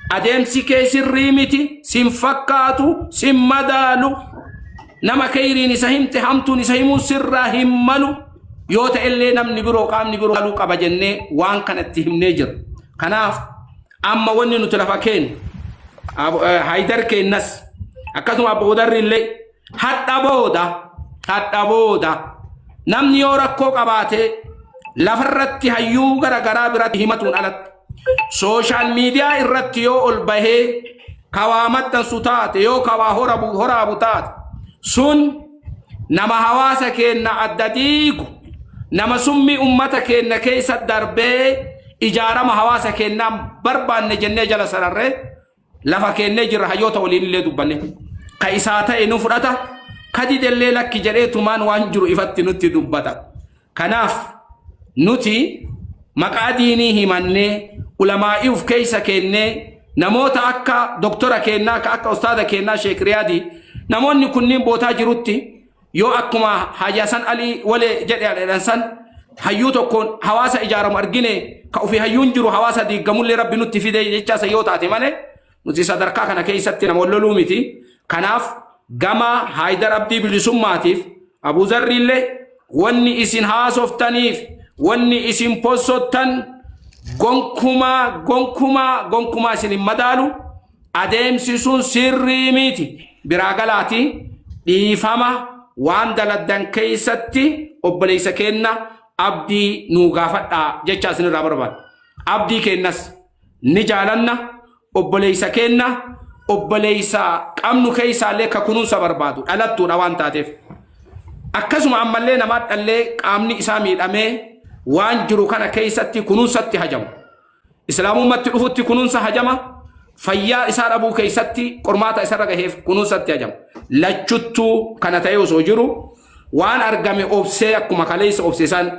Adeemsi kee sirrii miti, sin fakkaatu, sin madaalu. Nama keyriin isa himte hamtuun isa himuun sirraa hin malu. Yoo ta'ellee namni biroo qaamni biroo maluu qaba jennee waan kana itti himnee jira. Kanaaf amma wanni nuti lafa keenya Haayidar keennas akkasuma Abbo Udarri illee hadha booda hadha booda namni yoo rakkoo qabaate lafarratti hayyuu gara garaa biratti himatuun alatti sooshaal miidiyaa irratti yoo ol bahee kawaa maxxansu taate yoo kawaa horaabu taate sun nama hawaasa keenna adda diigu, nama summii ummata keenna keessa darbee ijaarama hawaasa keennaa barbaanne jennee jala sararree lafa keennee jirra. Hayyoota waliin illee dubbanne, ka isaa ta'e nu fudhata, ka didellee lakki jedhee tumaan waan jiru ifatti nutti dubbata. Kanaaf nuti maqaa diinii himannee, ulamaa'ii uf keessa keennee, namoota akka doktora keennaa, ka akka ustaada keennaa Sheek Riyaadii, namoonni kunniin bootaa jirutti yoo akkuma Haaji Hasan Alii walee jedhe jedhan san hayyuu tokkoon hawaasa ijaaramu argine, ka ofii hayyuun jiru hawaasa diigamullee Rabbi nutti fide jechaa san yoo taate malee, nuti sadarkaa kana keessatti nama wal loluu miti. Kanaaf gama Haayidar Abdii Bilisummaatiif Abuu Zarriillee wanni isin haasoftaniif wanni isin possottan gonkumaa gonkumaa gonkumaa isin hin madaalu. Adeemsi sun sirrii miti. Biraa galaati dhiifama waan daladdan keessatti obboleessa keenna Abdii nuu gaafadhaa jecha isinirraa barbaada. Abdii keennas ni jaalanna, obboleessa keenna, obboleessa qabnu keessaallee ka kunuunsa barbaadu dhalattuudha waan taateef. Akkasuma ammallee namaa dhallee qaamni isaa miidhamee waan jiru kana keessatti kunuunsatti hajamu. Islaamummatti dhufutti kunuunsa hajama. Fayyaa isaa dhabuu keessatti qormaata isarra gaheef kunuunsatti hajama. Lachuttuu kana ta'ee osoo jiru waan argame obsee, akkuma kaleessa obse san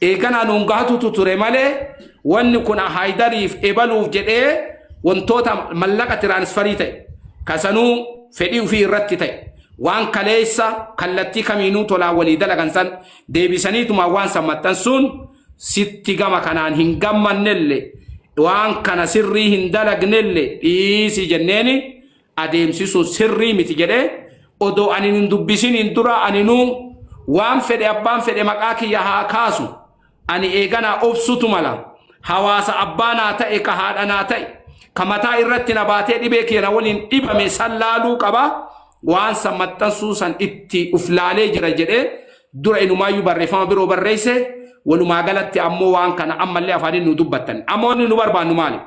eeganaa nuun gahatutu ture malee, wanni kun Haayidariif ebaluuf jedhee wantoota mallaqa tiraansfarii ta'e kasanuu fedhii ofii irratti ta'e waan kaleessa kallattii kamiinuu tolaan walii dalagan san deebisaniituma waan san maxxansuun sitti gama kanaan hin gammannelle, waan kana sirrii hin dalagnelle dhiisi jenneeni, adeemsi sun sirrii miti jedhee odoo ani hin dubbisiniin dura aninuu waan fedhe abbaan fedhe maqaa kiyya haa kaasu, ani eeganaa obsutu mala. Hawaasa abbaa naa ta'e, ka haadha naa ta'e, ka mataa irratti na baatee dhibee kiyya na waliin dhibame san laaluu qaba. Waan san maxxansuu san itti uf laalee jira jedhee dura inumaayyuu barreeffama biroo barreesse. Walumaa galatti ammoo waan kana ammallee afaaniin nu dubbattan. Amma wanni nu barbaannu maali?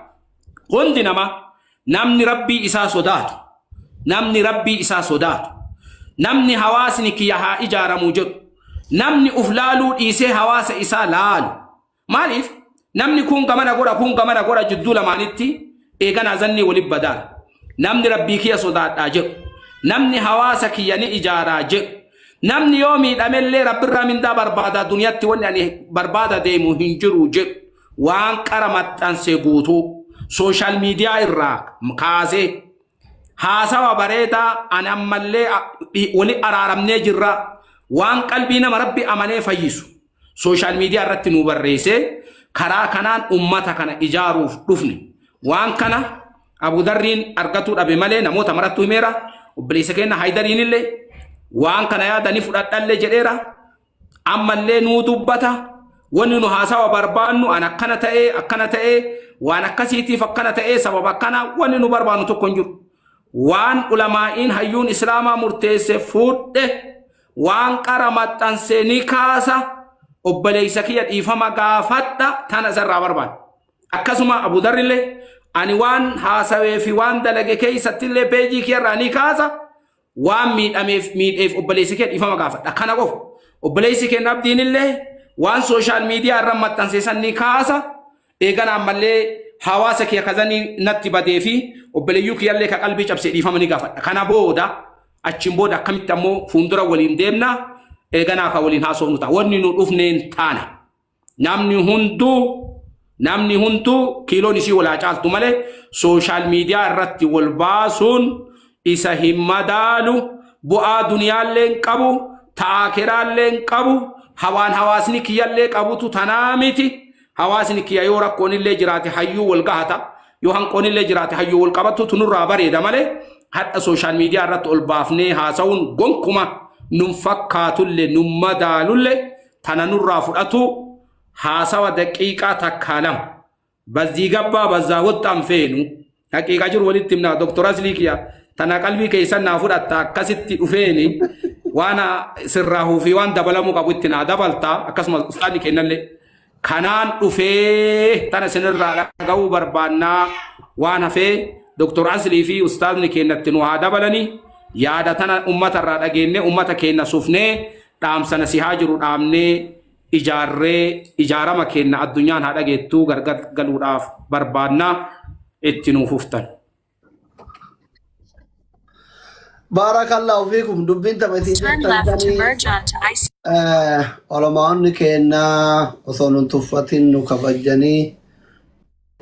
Hundi namaa, namni Rabbii isaa sodaatu, namni Rabbii isaa sodaatu, namni hawaasni kiyya haa ijaaramuu jedhu, namni uf laaluu dhiisee hawaasa isaa laalu, maaliif namni kun gamana godha, kun gamana godha, jidduu lamaanitti eeganaa zannii walitti badaara. Namni Rabbii kiyya sodaadhaa jedhu, namni hawaasa kiyya ni ijaaraa jedhu, namni yoo miidhamellee Rabbirraa mindaa barbaadaa, duniyatti wanni ani barbaada deemu hin jiru jedhu, waan qara maxxanse guutuu sooshaal miidiyaa irraa kaasee haasawa bareedaa ani ammallee wali araaramnee jirra, waan qalbii nama Rabbi amanee fayyisu sooshaal miidiyaa irratti nu barreessee karaa kanaan ummata kana ijaaruuf dhufne. Waan kana Abudarriin argatuu dhabe malee namoota marattu himeera. Obboleessa keenya Haydariin illee waan kana yaadanii fudhadhallee jedheera. Ammallee nuu dubbata. Wanni nu haasawa barbaannu an akkana ta'ee, akkana ta'ee, waan akkasiitiif akkana ta'ee, sababa akkana wanni nu barbaannu tokko hin jiru. Waan ulamaa'iin hayyuun islaamaa murteesse fuudhe, waan qara maxxanse ni kaasa, obboleessa kiyya dhiifama gaafadha, tana isarraa barbaada. Akkasuma Abudarrillee ani waan haasawee fi waan dalage keessattillee peejii kiyarraa ni kaasa, waan miidhameef miidheef obboleessi kee dhiifama gaafadha. Kana qofa. Obboleessi keenya Abdiin illee waan sooshaal miidiyaa irra maxxanse san ni kaasa. Eegana ammallee hawaasa kiyya kazanii natti badee fi obboleeyyuu kiyyallee ka qalbii cabse dhiifama ni gaafadha. Kana booda, achiin booda akkamitti ammoo fuuldura waliin deemna, eeganaa ka waliin haasofnu ta'a. Wanni nu dhufneen taana. Namni hunduu kiiloon isii walaa caaltu malee sooshaal miidiyaa irratti wal baasuun isa hin madaalu. Bu'aa duniyaallee hin qabu, ta'aakeraallee hin qabu. Hawaan hawaasni kiyyallee qabutu tanaa miti. Hawaasni kiyya yoo rakkoon illee jiraate hayyuu wal gahata. Yoo hanqoonillee jiraate hayyuu wal qabattuutu nurraa bareeda malee hadha social media irratti ol baafnee haasa'uun gonkuma nun fakkaatulle nun madaalulle tana nurraa fudhatu haasawa daqiiqaa takkaa lama bazzii gabbaa bazzaa woxxaan feenu haqiiqaa jiru walitti himnaa. Doktor Aslii kiya, tana qalbii keessan naa fudhatta. Akkasitti dhufeeni waan sirraahuu fi waan dabalamuu qabu itti naa dabalta. Akkasumas ustaanni kennallee kanaan dhufee tana isinirraa dhaga'uu barbaannaa. Waan hafee Doktor Aslii fi ustaazni kennatti nu haa dabalanii. Yaada tana ummata irraa dhageenne, ummata keenya sufnee, dhaamsana si haa jiru dhaamnee, ijaarree ijaarama keenya addunyaan haa dhageettuu gargar galuudhaaf barbaannaa. Itti nuuf uftan. Baarakallahu fiikum. Dubbiin tapha isin Turn jettan left to sanii merge onto IC. Olomaonni keenyaa osoo nun tuffatin nu kabajanii,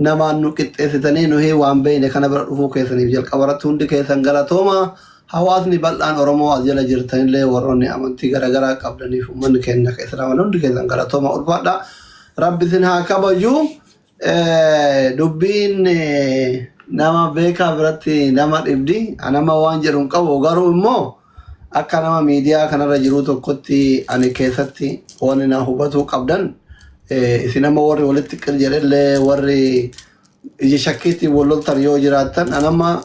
namaan nu qixxeessitanii, nuyi waan beeyne kana bira dhufuu keessaniif jalqaba irratti hundi keessan galatooma. Hawaasni bal'aan Oromoo as jala jirtanillee, warroonni amantii garaagaraa qabdaniif, uummanni keenya kan Islaamaa hundi keessan galatooma, ulfaadha. Rabbi isin haa kabaju. Dubbiin nama beekaa biratti nama dhibdi. Nama waan jedhu hin qabu, garuu immoo akka nama miidiyaa kanarra jiru tokkotti ani keessatti wanni na hubatuu qabdan, isin amma warri walitti qir jedhellee, warri ija shakkiitti wal loltan yoo jiraattan, anamma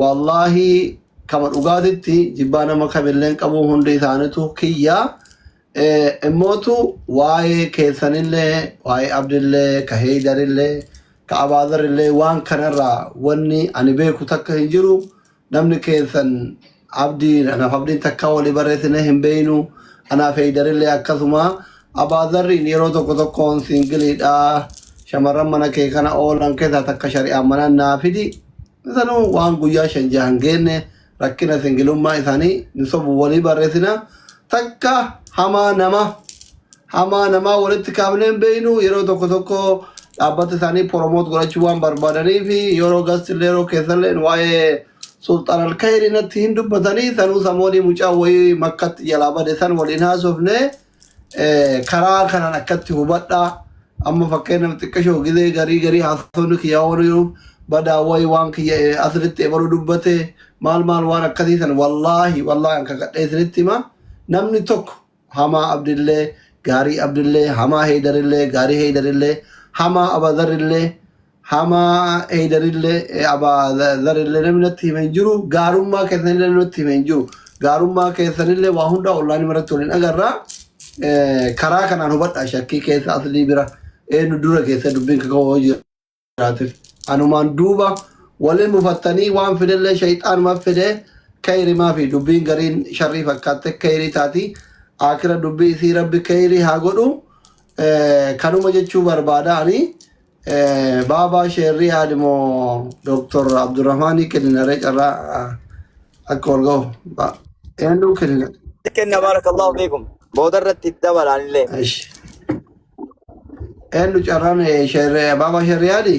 wallaahi kama dhugaatitti jibbaa nama kamillee qabu, hundi isaaniitu kiyyaa. Immootu waa'ee keessanillee, waa'ee Abdillee, ka Heeydarillee, ka Abaazarillee waan kanarraa wanni ani beeku takka hin jiru. Namni keessan Abdii, anaaf Abdiin takka walii barreessine hin beeynu. Anaaf Heeydarillee akkasuma. Abaazarriin yeroo tokko tokkoon singleiidha. Shamarran mana kee kana oolan keessaa takka shari'aan mana naa fidi. Isanuu waan guyyaa 5 6 hin geenne rakkina singleummaa isaanii ni sobu walii barreessina. Takka hamaa nama hamaa namaa walitti kaafnee hin beeynu. Yeroo tokko tokko dhaabbata isaanii promote godhachuu waan barbaadanii fi yeroo gastillee yeroo keessallee waa'ee Sulxaan Alkayrii natti hin dubbatanii. Sanuu samoonii mucaa wayii Makkatti jalaa bade san waliin haasofne. Karaa kanaan akkatti hubadhaa. Amma fakkeenyaaf xiqqashoo gizee garii garii haasofni kiyyaa waan jiruuf badaa wayii waan kiyya asirratti ebaluu dubbate maal maal waan akkasii san, wallaahi wallaahi an kakadhee isinitti hima, namni tokko hamaa Abdillee, gaarii Abdillee, hamaa Heeydarillee, gaarii Heeydarillee, hamaa Abadarillee, hamaa Heeydarillee, Abadarillee namni natti hime hin jiru. Gaarummaa keessanillee natti hime hin jiru. Gaarummaa keessanillee waa hunda onlineii irratti waliin agarra. Karaa kanaan hubadha. Shakkii keessa Aslii bira eenyu dura keessa dubbiin kaka'oo jiraateef anumaan duuba waliin mufattanii waan fidellee shayxaanuma fide. Kayrimaa fi dubbiin gariin sharrii fakkaatte kayrii taati. Akira dubbii isii Rabbi kayrii haa godhu. Kanuma jechuu barbaada ani. Baabaa Sheerrii haadhimoo Dooktor Abdurrahmaanii kenninaree carraa akka ol ga'u. Eenyu kennina? Kenna, baarakallahu fiikum. Booda irratti itti dabalaan illee. Ish. Eenyu carraan sheerree baabaa Sheerrii haadhi?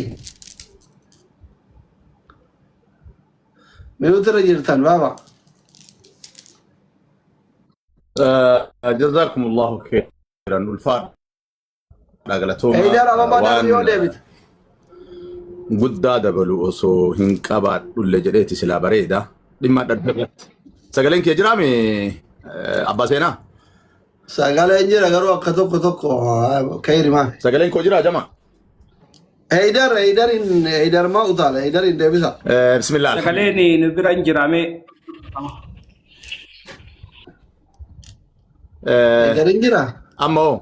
Mute irra jirtan, baaba. جزاكم الله خيرا، ulfaadha, galatooma. Eeyidaan Ababaa waan darbii yoo deebite. Guddaa dabalu osoo hin qabaadhulle jedheeti silaa bareeda. Dhimma adda addaa irratti. Sagaleen kee jiraame, abbaa seenaa? Sagaleen jira, garuu akka tokko tokko kayri maal. Sagaleen koo jiraa, jama? Eeyidar Eeyidarin Eeyidar maa utaala? Eeyidarin deebisa. Bismillah. Sagaleen nu bira hin jiraame. Eeyidarin jira. Amma hoo?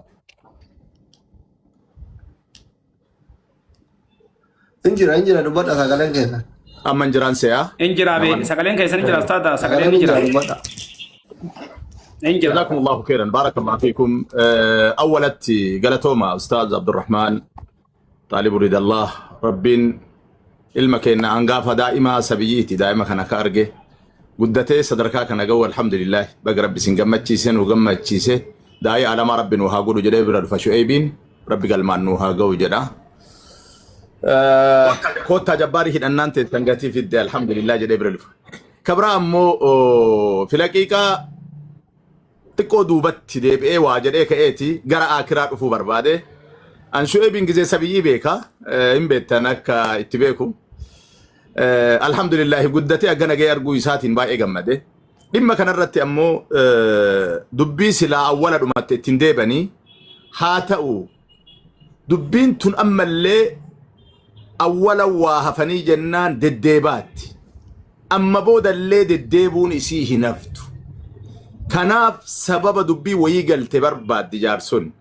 Hin jira, hin jira, dubbadha sagaleen keessan. Amma hin jiraan se'aa. Hin jiraame, sagaleen keessan hin jira, ustaada, sagaleen Sagaleen hin hin jira. jira, dubbadha. Hin jira. جزاكم الله خيرا، بارك الله فيكم. أولت galatoomaa أستاذ عبد الرحمن طالب رضا الله. Rabbiin ilma keenya hangafa daa'ima sabiyyiiti, daa'ima kana ka arge guddatee sadarkaa kana ga'u, alhamdulillah, baga Rabbi isin gammachiise, nu gammachiise. Daa'ii alamaa Rabbi nu haa godhu jedhee bira dhufa. Shu'eebiin Rabbi galmaan nu haa ga'u jedha. Koottaa jabbaarii hidhannaan teessan gatii fidde, alhamdulillah jedhee bira dhufa. Kabraa ammoo filaqiiqaa xiqqoo duubatti deebi'ee waa jedhee ka'eeti gara akiraa dhufuu barbaade. An Shu'eebiin gizee sabiyyii beeka, hin beektan akka itti beeku. Alhamdulillaahi guddatee haggana ga'ee arguu isaatiin baay'ee gammade. Dhimma kanarratti ammoo dubbii silaa awwala dhumatte ittiin deebanii haa ta'u dubbiin tun ammallee awwala waa hafanii jennaan deddeebaatti. Amma boodallee deddeebuun isii hin haftu. Kanaaf sababa dubbii wayii galte barbaaddi jaarsonni.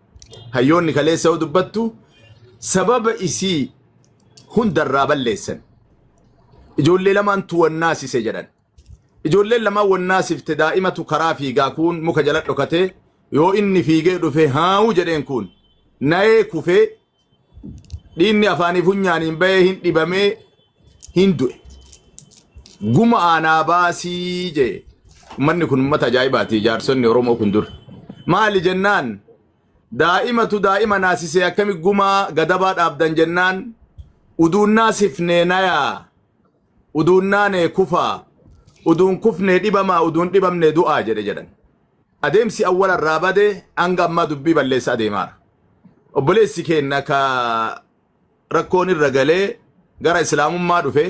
Hayyoonni kaleessa yoo dubbattu sababa isii hundarraa balleessan. Ijoollee lamaantu wannaasise jedhan. Ijoolleen lamaan wannaasifte daa'imatu karaa fiigaa kuun muka jala dhokatee yoo inni fiigee dhufe haa'u jedheen kuun na'ee kufee dhiinni afaanii funyaaniin bahee hin dhibamee hin du'e. Guma aanaa baasii jee. Uummanni kun uummata ajaa'ibaati jaarsonni Oromoo kun dur. Maali jennaan daa'imatu daa'ima naasisee akkami gumaa gadabaa dhaabdan jennaan uduun naasifnee nayaa uduun naanee kufaa uduun kufnee dhibamaa uduun dhibamnee du'aa jedhe jedhan. Adeemsi awwala irraa bade hanga ammaa dubbii balleessa adeemaara. Obboleessi keenya ka rakkoon irra galee gara islaamummaa dhufe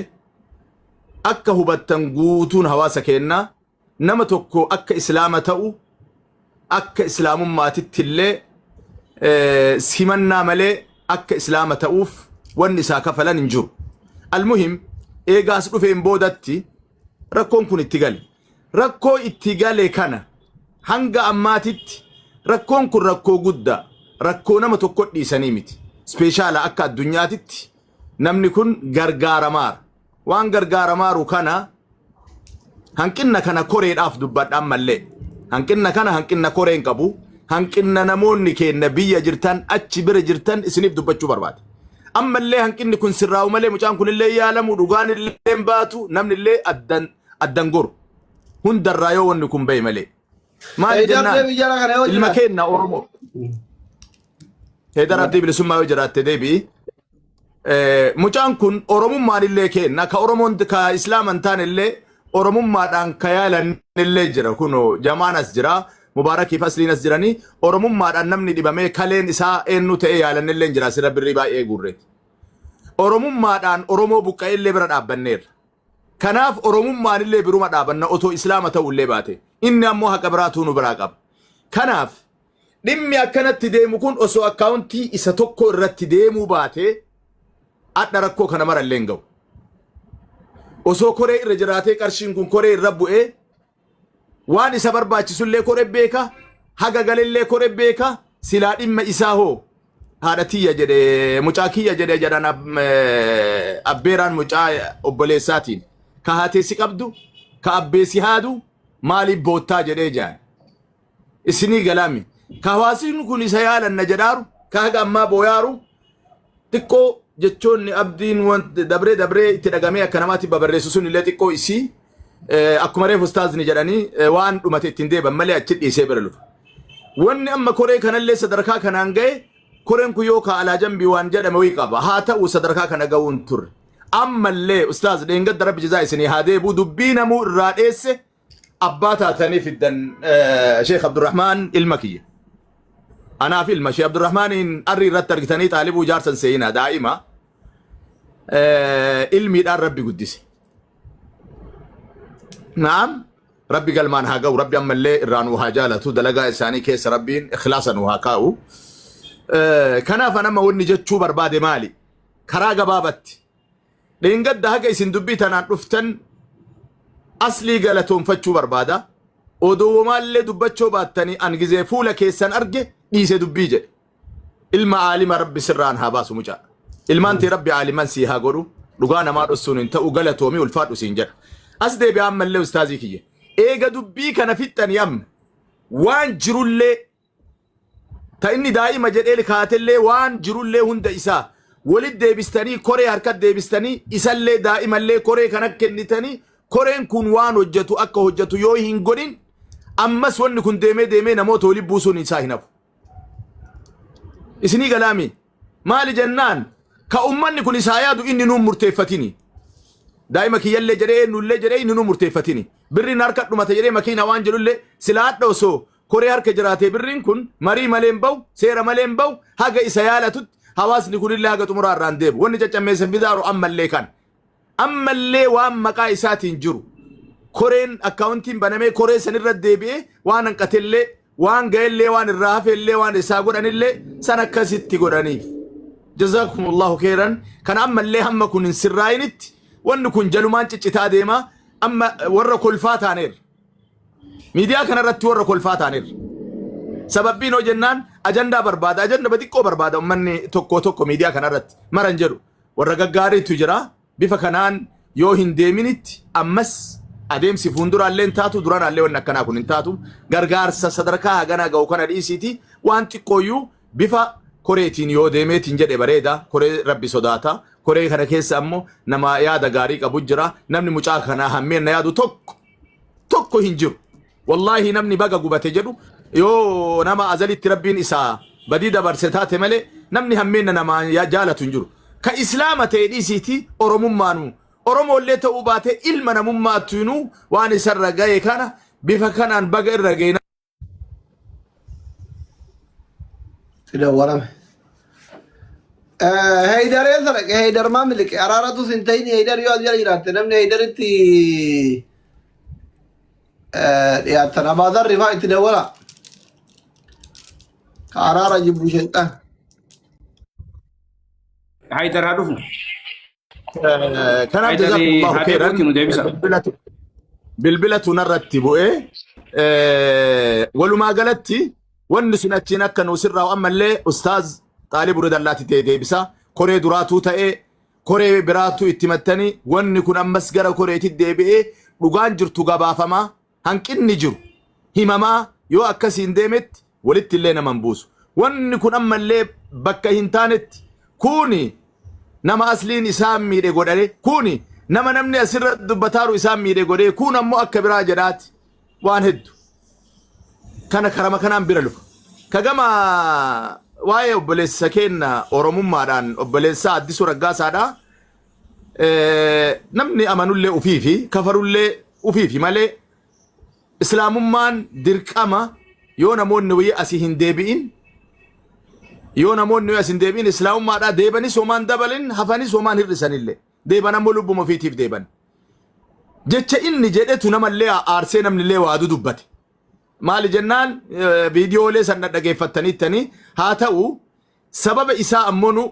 akka hubattan guutuun hawaasa keenyaa nama tokko akka islaama ta'u akka islaamummaatitti illee simannaa malee akka islaama ta'uuf wanni isaa kafalan hin jiru. Almuhim eegaas dhufeen boodatti rakkoon kun itti gale. Rakkoo itti gale kana hanga ammaatitti rakkoon kun rakkoo guddaa rakkoo nama tokko dhiisanii miti. Ispeeshaala akka addunyaatitti namni kun gargaaramaara. Waan gargaaramaaru kana hanqinna kana koreedhaaf dubbadha ammallee. Hanqinna kana hanqinna koreen qabu. Hanqinna namoonni keenya biyya jirtan achi bira jirtan isiniif dubbachuu barbaade. Ammallee hanqinni kun sirraa'u malee mucaan kunillee yaalamu dhugaan illee hin baatu namni illee addan addan goru. Hundarraa yoo wanni kun bahe malee. Maali Heydar jennaan deebi jara kana yoo ilma jiraate. keenna Oromoo. Heydar Abdii bilisummaa yoo jiraatte deebi'i. Mucaan kun Oromummaan illee kenna ka Oromoon ka Islaama hin taane illee Oromummaadhaan ka yaalan illee jira kunoo jamaan as jira Mubaarakiif asliin as jiranii Oromummaadhaan namni dhibamee kaleen isaa eenyu ta'ee yaalan illee jira asirra birrii baay'ee guurreeti. Oromummaadhaan Oromoo buqqa'ee illee bira dhaabbanneerra. Kanaaf Oromummaan illee biruma dhaabanna otoo Islaama ta'uu illee baate. Inni ammoo haqa biraatuu nu biraa qaba. Kanaaf dhimmi akkanatti deemu kun osoo akkaawuntii isa tokko irratti deemuu baate adha rakkoo kana mara illee hin ga'u. Osoo koree irra jiraatee qarshiin kun koree irra bu'ee waan isa barbaachisullee koree beeka haga galellee koree beeka silaa dhimma isaa hoo haadha tiyya jedhe mucaa kiyya jedhe jedhan abbeeraan mucaa obboleessaatiin ka haateessi qabdu ka abbeessi haadu maaliif boottaa jedhee jaan. Isinii galaami. Ka hawaasni kun isa yaalanna jedhaaru, ka haga ammaa booyaaru, xiqqoo jechoonni abdiin wanti dabree dabree itti dhagamee akka namaatti babarreessu sun illee xiqqoo isii akkuma reefu ustaazni jedhanii waan dhumate ittiin deeban malee achi dhiisee bira lufa. Wanni amma koree kanallee sadarkaa kanaan ga'e koreen kun yoo ka alaa jambii waan jedhame wayii qaba. Haa ta'u sadarkaa kana ga'uu hin turre. Ammallee ustaaz dheengadda rabbi jazaa isinii haa deebi'u dubbii namuu irraa dheesse abbaa taatanii fiddan Sheekh Abdurrahmaan ilma kiyya. Anaaf ilma Sheekh Abdurrahmaaniin arrii irratti argitanii xaalibuu jaarsan seeyinaa daa'ima ilmiidhaan rabbi guddise. Naam rabbi galmaan haa ga'u rabbi ammallee irraa nuu haa jaalatu dalagaa isaanii keessa rabbiin ikhlaasa nuu haa kaa'u. Kanaaf an amma wanni jechuu barbaade maali? Karaa gabaabatti Dheengadda haga isin dubbii tanaan dhuftan aslii galatoonfachuu barbaada. Odoo womaallee dubbachoo baattanii an gizee fuula keessan arge dhiise dubbii jedhe. Ilma aalima rabbi sirraan haa baasu mucaa. Ilmaan tee rabbi aaliman sii haa godhu. Dhugaa namaa dhossuun hin ta'u galatoomi ulfaadhu siin jedha. As deebi'a ammallee ustaazii kiyya. Eega dubbii kana fixxanii amma waan jirullee Ta inni daa'ima jedhee kaatellee waan jirullee hunda isaa walit deebistanii koree harkat deebistanii isallee daa'imallee koree kana kennitanii koreen kun waan hojjetu akka hojjetu yoo hin godhin ammas wanni kun deemee deemee namoota walitti buusuun isaa hin hafu. Isinii galaami maali jennaan ka ummanni kun isaa yaadu inni nuun murteeffatini. Daa'ima kiyyallee jedhee eenyullee jedhee inni nuun murteeffatini. Birriin harka dhumate jedhee makiina waan jedhullee silaa hadha osoo koree harka jiraatee birriin kun marii malee hin bahu, seera malee hin bahu, haga isa yaalatutti hawaasni kunillee haga xumuraa irraan deebu. Wanni caccammeessa fidaaru ammallee kan. Ammallee waan maqaa isaatiin jiru koreen akkaawuntiin banamee koree sanirra deebi'ee waan hanqatellee, waan ga'ellee, waan irraa hafellee, waan isaa godhanillee san akkasitti godhaniif. Jazakumullahu khairan. Kana ammallee hamma kun hin sirraa'initti wanni kun jalumaan ciccitaa deema. Amma warra kolfaa taaneerra. Miidiyaa kanarratti warra kolfaa taaneerra. Sababbiin hoo jennaan ajandaa barbaada. Ajanda xiqqoo barbaada uummanni tokko tokko miidiyaa kanarratti. Maran jedhu warra gaggaariitu jira. Bifa kanaan yoo hin deeminitti ammas adeemsi fuulduraallee hin taatu, duranaallee wanni akkanaa kun hin taatu. Gargaarsa sadarkaa haganaa ga'u kana dhiisiiti waan xiqqooyyuu bifa koreetiin yoo deemeetiin jedhe bareeda. Koree Rabbi sodaata. Koree kana keessa ammoo nama yaada gaarii qabu jira. Namni mucaa kanaa hammeenna yaadu tokko tokko hin jiru. Wallaahi, namni baga gubate jedhu yoo nama azalitti Rabbiin isaa badii dabarse taate malee namni hammeenna namaa jaalatu hin jiru. Ka Islaama ta'e dhiisiiti, Oromummaanu Oromoollee ta'uu baate ilma namummaattiinuu waan isarra ga'e kana bifa kanaan baga irra ga'e. Si dawwalame. Heydar eessa dhaqe? Heydar maa miliqe? Araaratu sin ta'in. Heydar yoo as jala jiraatte namni Heydaritti dhiyaatan Abaazarri fa'aa itti dawwala. Ka araara jibbu sheexan. Haydar haa dhufu. Kanaaf Haydari jazakumullahu haa khairan. deebi'uutti nu deebisa. Bilbilatu narratti bu'ee walumaa galatti wanni sun achiin akka nu sirraa ammallee ustaaz Xaalib Ridallaatti ta'e deebisa. Koree duraatuu ta'ee koree biraatu itti mattanii wanni kun ammas gara koreetti deebi'ee dhugaan jirtu gabaafamaa, hanqinni jiru himamaa, yoo akkasiin deemetti walitti illee nama hin buusu. Wanni kun ammallee bakka hin taanetti kuni nama asliin isaan miidhe godhane, kuni nama namni asirra dubbataaru isaan miidhe godhee, kun ammoo akka biraa jedhaati waan heddu. Kana karama kanaan bira lufa. Ka gama waa'ee obboleessa keenya Oromummaadhaan obboleessa Addisuu Raggaasaadha. Namni amanullee ufiifi kafarullee ufiifi malee Islaamummaan dirqama yoo namoonni wayii asii hin deebi'in, yoo namoonni wayii asii hin deebi'in, Islaamummaadhaa deebanis homaan dabalin, hafanis homaan hir'isanillee, deeban ammoo lubbuma ofiitiif deeban. Jecha inni jedhetu namallee aarsee namnillee waa dudubbate. Maali jennaan viidiyoolee san dhaggeeffattaniittanii haa ta'u, sababa isaa ammoo nu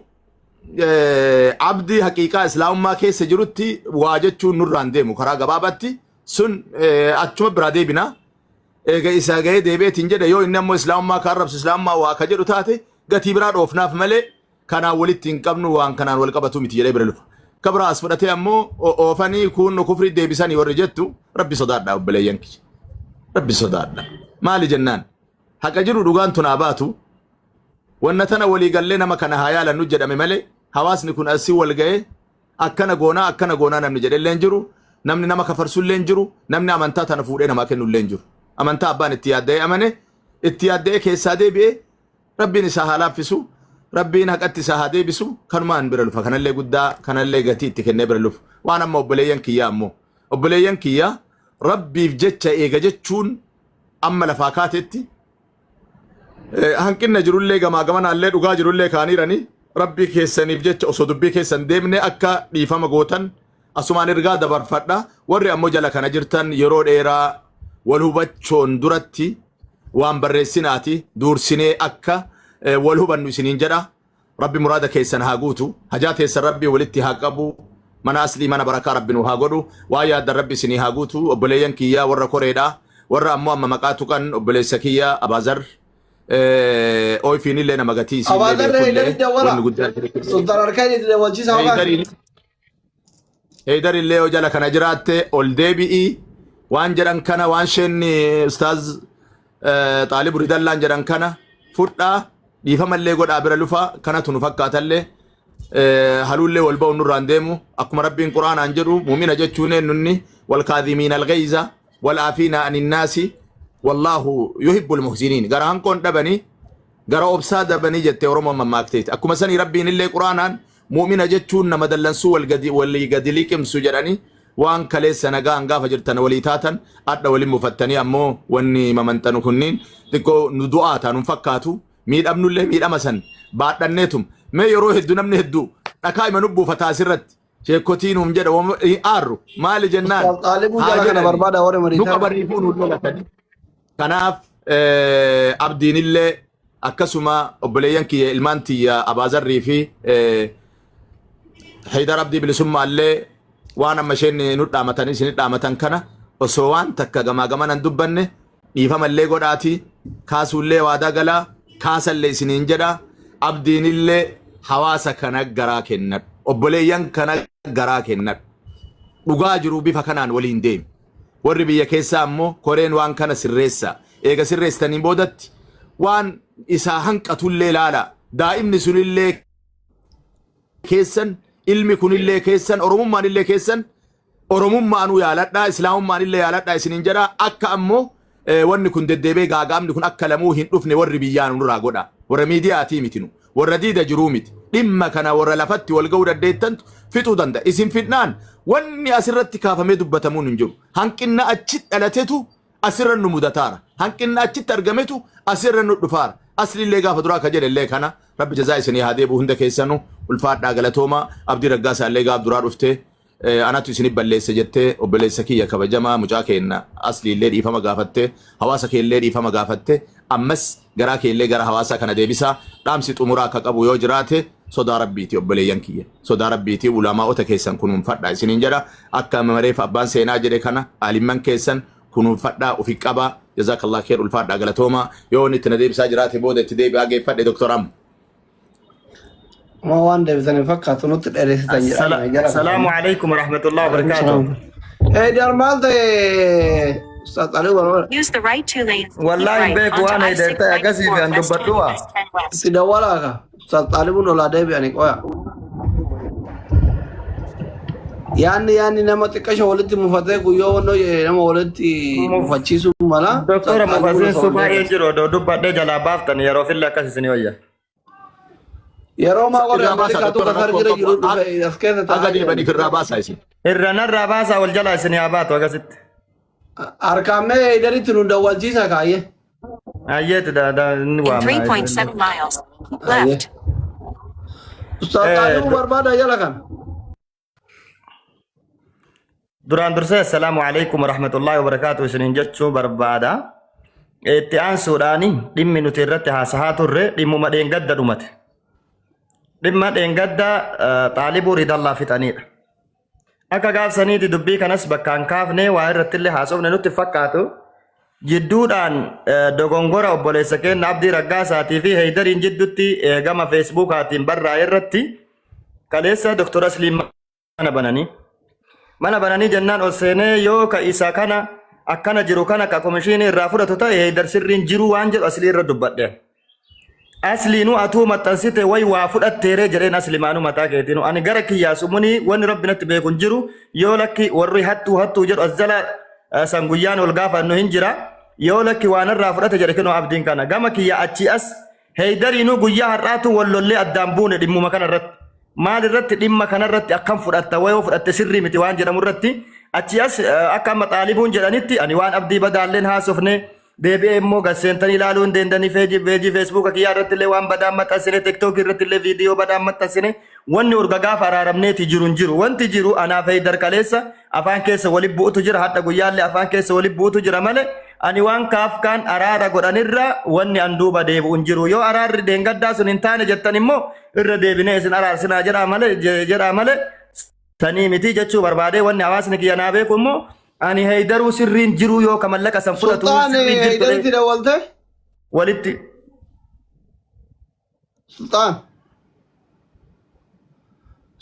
abdii haqiiqaa Islaamummaa keessa jirutti waa jechuun nurraan deemu karaa gabaabaatti sun achuma biraa deebina. Eega isaa ga'ee deebi'eetiin jedhe, yoo inni ammoo Islaamummaa ka arrabsu, Islaamummaa waa ka jedhu taate, gatii biraa dhoofnaaf malee kanaan walitti hin qabnu, waan kanaan wal qabatu miti jedhee bira lufa. Ka biraa as fudhatee ammoo oofanii kun kufrii deebisanii warri jettu, Rabbi sodaadha, obboleeyyan kiyya. Rabbi sodaadha. Maali jennaan haqa jiru dhugaan tun haa baatu. Wanna tana walii gallee nama kana haa yaalannu jedhame malee hawaasni kun asii wal ga'ee akkana goonaa akkana goonaa namni jedhe illee hin jiru. Namni nama kafarsu illee hin jiru. Namni amantaa tana fuudhee namaa kennu illee hin jiru. Amantaa abbaan itti yaadda'ee amane, itti yaadda'ee keessaa deebi'ee, Rabbiin isaa haa laaffisu. Rabbiin haqatti isaa haa deebisu. Kanumaan bira lufa. Kanallee guddaa kanallee gatii itti kennee bira lufa. Waan amma obboleeyyan kiyyaa ammoo obboleeyyan kiyyaa Rabbiif jecha eega jechuun amma lafaa kaatetti hanqinna jirullee gamaa gamanaallee dhugaa jirullee kaaniirani, Rabbii keessaniif jecha osoo dubbii keessan deemne akka dhiifama gootan asumaan ergaa dabarfadha. Warri ammoo jala kana jirtan yeroo dheeraa wal hubachoon duratti waan barreessinaati duursinee akka wal hubannu isiniin jedha. Rabbi muraada keessan haa guutu. Hajaa teessan Rabbi walitti haa qabu. Mana aslii mana barakaa Rabbi nu haa godhu. Waa yaaddan Rabbi isinii haa guutu. Obboleeyyan kiyyaa warra koreedha. Warra ammoo amma maqaa tuqan, obboleessa kiyya Abaazar. Ooyfiin illee nama gatii isiillee Abaazar beekullee Heydari dawwala. wanni guddaan. Sultan harkaan itti dawwalchiisa hafaan. Heydar illee yoo jala kana jiraatte ol deebi'i, waan jedhan kana, waan sheenni ustaaz Xaalib Ridallaan jedhan kana fudhaa, dhiifamallee godhaa bira lufa. Kanatu nu fakkaatallee haluullee wal ba'u nurraan deemu. Akkuma Rabbiin Quraanaan jedhu, mu'mina jechuun eenyunni wal kaadhimiina alghayza wal aafiina aninnaasi wallaahu yuhibbul muhsiniin, gara hanqoon dhabanii gara obsaa dabanii jette Oromoon mammaakteeti. Akkuma sanii Rabbiin illee Quraanaan mu'mina jechuun nama dallansuu wal gadi walii gadi liqimsu jedhanii, waan kaleessa nagaan gaafa jirtan walii taatan adha waliin mufattanii ammoo wanni mamanxanu kunniin xiqqoo nu du'aa taanu hin fakkaatu. Miidhamnullee miidhama san baadhanneetum mee yeroo hedduu namni hedduu dhakaa ima nu buufataa asirratti. Sheekkotii nuun jedha hin aarru. Maali jennaan Ustaaz Xaalibuu haa jala kana jedhani barbaada warri nu mariisaa. qabaniifuu nuun lolatani. Kanaaf abdiinillee akkasuma obboleeyyan kiyya ilmaan tiyya Abaazarrii fi Haydar Abdii Bilisummaallee waan amma isheen nu dhaamatanii isin dhaamatan kana osoo waan takka gamaa gamana hin dubbanne dhiifamallee godhaati kaasuullee waadaa galaa kaasallee isiniin jedha abdiinillee hawaasa kana garaa kennadhu obboleeyyan kana garaa kennadhu dhugaa jiru bifa kanaan waliin deemi. Warri biyya keessaa ammoo koreen waan kana sirreessaa. Eega sirreessitaniin boodatti waan isaa hanqatullee laalaa. Daa'imni sunillee keessan, ilmi kunillee keessan, Oromummaanillee keessan, Oromummaanuu yaaladhaa, Islaamummaanillee yaaladhaa isiniin jedha. Akka ammoo wanni kun deddeebi'ee gaaga'amni kun akka lamuu hin dhufne warri biyyaa nurraa godha. Warra miidiyaatii miti nu. Warra diida jiruu miti. Dhimma kana warra lafatti wal ga'uu dandeettantu fixuu danda'a. Isin fidnaan wanni asirratti kaafamee dubbatamuun hin jiru. Hanqinna achi dhalatetu asirra nu mudataara. Hanqinna achitti argametu asirra nu dhufaara. Aslillee gaafa duraa ka jedhellee kana rabbi jazaa isinii haa deebi'u hunda keessanu ulfaadhaa galatoomaa. Abdii Raggaasaa illee gaaf duraa dhuftee anatu isinif balleesse jettee obboleessa kiyya kabajamaa mucaa keenna asliillee dhiifama gaafatte hawaasa keellee dhiifama gaafatte ammas garaa keellee gara hawaasaa kana deebisaa dhaamsi xumuraa ka qabu yoo jiraate sodaa rabbiiti obboleeyyan kiyya sodaa rabbiiti ulamaa'ota keessan kunuunfadha isiniin jedha akka mareef abbaan seenaa jedhe kana aalimman keessan kunuunfadhaa ufi qabaa jazakallah kheer ulfaadhaa galatoomaa yoo inni itti na deebisaa jiraate booda itti deebi'aa geeffadhe doktor amma. Amma waan deebisan hin fakkaatu nutti dheeressitan jedha jara Assalaamu kana. alaikum warahmatullahi wabarakatuh. Eh dar maal ta'e Ustaz Xaalibuu barbaada. Use the right two lanes. Keep Wallahi hin right beeku onto waan heedartee akkasii fi I-694 an West 10 dubbadhuwa. West 10 West. Itti dawwalaa ka. Ustaz Xaalibuun olaa deebi'ani qoya. Yaanni yaanni nama xiqqasho walitti mufatee guyyoo wannoo jedhe nama walitti mufachiisuu mala. Ustaz Doktora Xaalibuun mufasiin osoo su ol baay'ee deebi'an. jiru odoo dubbadhee jalaa baaftan yeroo fillee akkas isinii wayya. Yeroo maa warri Irraa baasaa Ameerikaatu doktora Qatar rakkoon jira qabu. jiru dhufe as keessa Haga taa'aa jiran. deebaniif irraa baasaa isin. Irra narraa baasaa wal jalaa isinii haa baatu akkasitti. Harkaan mee Heydaritti nu dawwalchiisa kaayyee. Ayyeetu da da inni In waamna. 3.7 miles, keep Ayyee. left. Ustaz Xaalibuu barbaada jala kana. Duraan dursee assalaamu alaikum warahmatullahi wabarakaatu isiniin jechuu barbaada. Itti aansuudhaan dhimmi nuti irratti haasahaa turre dhimmuma dheengadda dhumate. Dhimma dheengadda xaalibuu ridallaa fixaniidha. Akka gaafsaniiti dubbii kanas bakkaan kaafne waa irratti illee haasofne nutti fakkaatu. Jidduudhaan dogongora obboleessa keenya Abdii Raggaasaatii fi Heydariin jidduutti gama Feesbuukaatiin barraa'e irratti kaleessa Dr. Asliin mana bananii. Mana bananii jennaan ol seenee yoo ka isa kana akkana jiru kana ka komishiinii irraa fudhatu ta'e Heydar sirriin jiru waan jedhu Aslii irra dubbadhe. Asliinuu atuu maxxansite way waa fudhatteeree jedheen aslimaanuu mataa keetiinuu ani gara kiyyaa sumunii wanni rabbi natti beeku hin jiru yoo lakki warri hattuu hattuu jedhu as jala san guyyaan ol gaafannu hin jira yoo lakki waan irraa fudhate jedhe kinoo abdiin kana gama kiyya achii as heydariinuu guyyaa har'aatu wal lollee addaan buune dhimmuma kana irratti maal irratti dhimma kana irratti akkam fudhatta wayoo fudhatte sirrii miti waan jedhamu irratti achii as akka amma xaalibuun jedhanitti ani waan abdii badaalleen haasofne Deebi'ee immoo gad seentanii ilaaluu hin deendanii feejii feejii feesbuuka kiyyaa irratti illee waan badaan maxxansine tiktookii irratti illee viidiyoo badaan maxxansine wanni urga gaafa araaramneeti jiru hin jiru wanti jiru anaaf Heydar kaleessa afaan keessa wali bu'utu jira hadha guyyaallee afaan keessa wali bu'utu jira malee ani waan kaaf kaan araara godhanirra wanni an duuba deebi'u hin jiru yoo araarri deengaddaa sun hin taane jettan immoo irra deebinee isin araarsinaa jedhaa malee jedhaa malee sanii miti jechuu barbaadee wanni hawaasni kiyya naa beeku immoo Ani heydaruu sirriin jiruu yoo ka mallaqa san fudhatu Sultaan sirriin jirtu Heydaritti dawwalte? walitti Sultaan.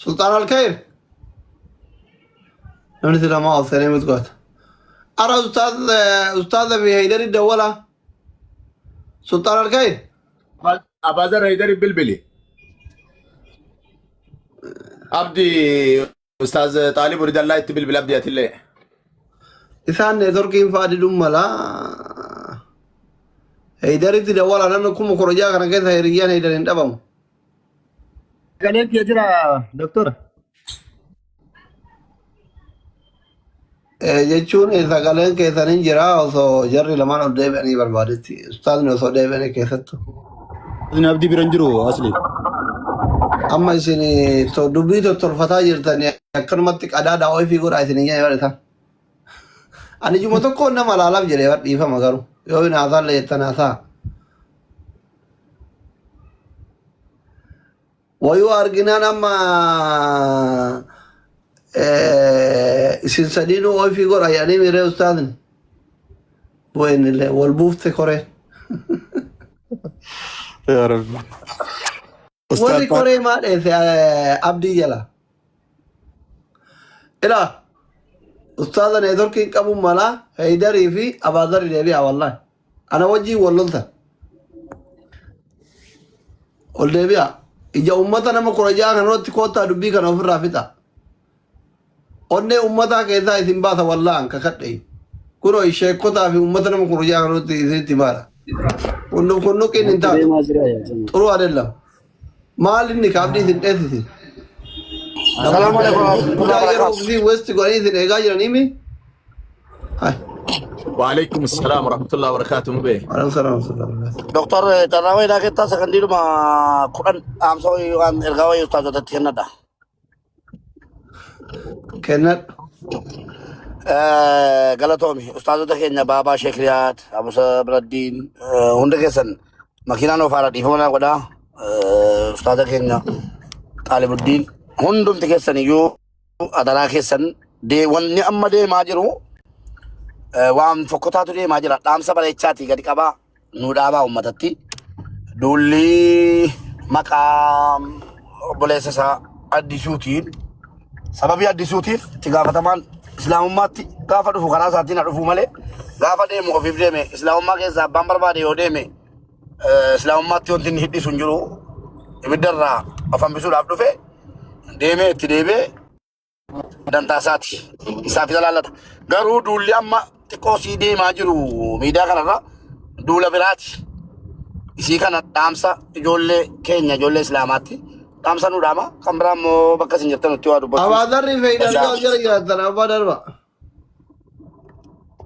Sultaan Alkayir. Namni si lamaa ol seenee miti goota. Ara ustaaz ustaaza fi Heydari dawwala. Sultaan Alkayir. Abaazar Haydari bilbili. Abdi Ustaaz Xaalib Ridallaa itti bilbila abdi atillee. Isaan neetworkiin fa'aa diduun mala. Heydaritti dawwala namni 16,000 kana keessa hiriyyaan Heydar hin dhabamu. Sagaleen kiyya jira doktora. Jechuun sagaleen keessan hin jira osoo jarri lamaan ol deebi'anii barbaadetti. Ustaazni osoo deebi'anii keessattu. Isin abdii bira hin jiru asli. Amma isin dubbii tottolfataa jirtanii. Akkanumatti qadaada ofii godhaa isin hin jedhe bar isaan. Ani juma tokkoon nama laalaaf jedhee bar dhiifama garuu. Yoo hin haasaalle jettan haasaa. Wayuu arginaan amma isin sadiinuu ofii godha jedhanii miiree ustaazni. Bu'een illee wal buufte koreen. Yaa Rabbi. Warri Ustaaz koree maa dheesse abdii jala. Ilaa ustaaza neetworkiin qabuun malaa Heydarii fi Abaazari deebi'a wallahi. Ana wajjiin wal loltan. Ol deebi'a. Ija uummata nama 16 kana irratti koottaa dubbii kana ofirraa fixa. Onnee uummataa keessaa isin baasa wallahi an kakadhe. Kunoo sheekotaa fi uummata nama 16 kana irratti isinitti baala. Kunnuqiin hin taatu. Deemaa jira yaa jama'a. Xuruu adeellam. Maal inni kaabdii isin dheessisin? Assalamu alaikum warahmatullahi Guddaa yeroo wabarakatuh. ofii westi godhanii isin eegaa jiranii mi? Hai. وعليكم السلام ورحمة الله وبركاته مبي Waalaikum salaam wa rahmatullahi wa barakatuh. Doktor carraa wayii keessaa sakandiidhuma 10 dhaamsa wayii waan ergaa wayii ustaazotatti kennadha. Kennadhu. Galatoomi ustaazota keenya Baabaa Sheek Riyaad, Abu Sabraddiin hunda keessan makiinaan ofaadha dhiifama naa godhaa. Ustaaza keenya Xaalibuddiin hundumti keessan iyyuu adaraa keessan wanni amma deemaa jiru waan fokkotaatu deemaa jira. Dhaamsa bareechaatii gadi qabaa nu dhaabaa uummatatti. Duulli maqaa obboleessa isaa Addisuutiin sababii Addisuutiif itti gaafatamaan Islaamummaatti gaafa dhufu karaa isaatiin haa dhufu malee gaafa deemu ofiif deeme Islaamummaa keessaa abbaan barbaade yoo deeme Islaamummaatti wanti inni hidhisu hin jiru ibidda irraa of hambisuudhaaf dhufe deemee itti deebi'ee dantaa isaati. Isaaf isa laallata. Garuu duulli amma xiqqoo sii deemaa jiru miidiyaa kanarra duula biraati. Isii kana dhaamsa ijoollee keenya ijoollee islaamaatti dhaamsa nu dhaama. Kan biraa immoo bakka isin jirtan nutti waa dubbachuu. Abaadarri fi Heydar yoo jala jiraatan abbaa darba.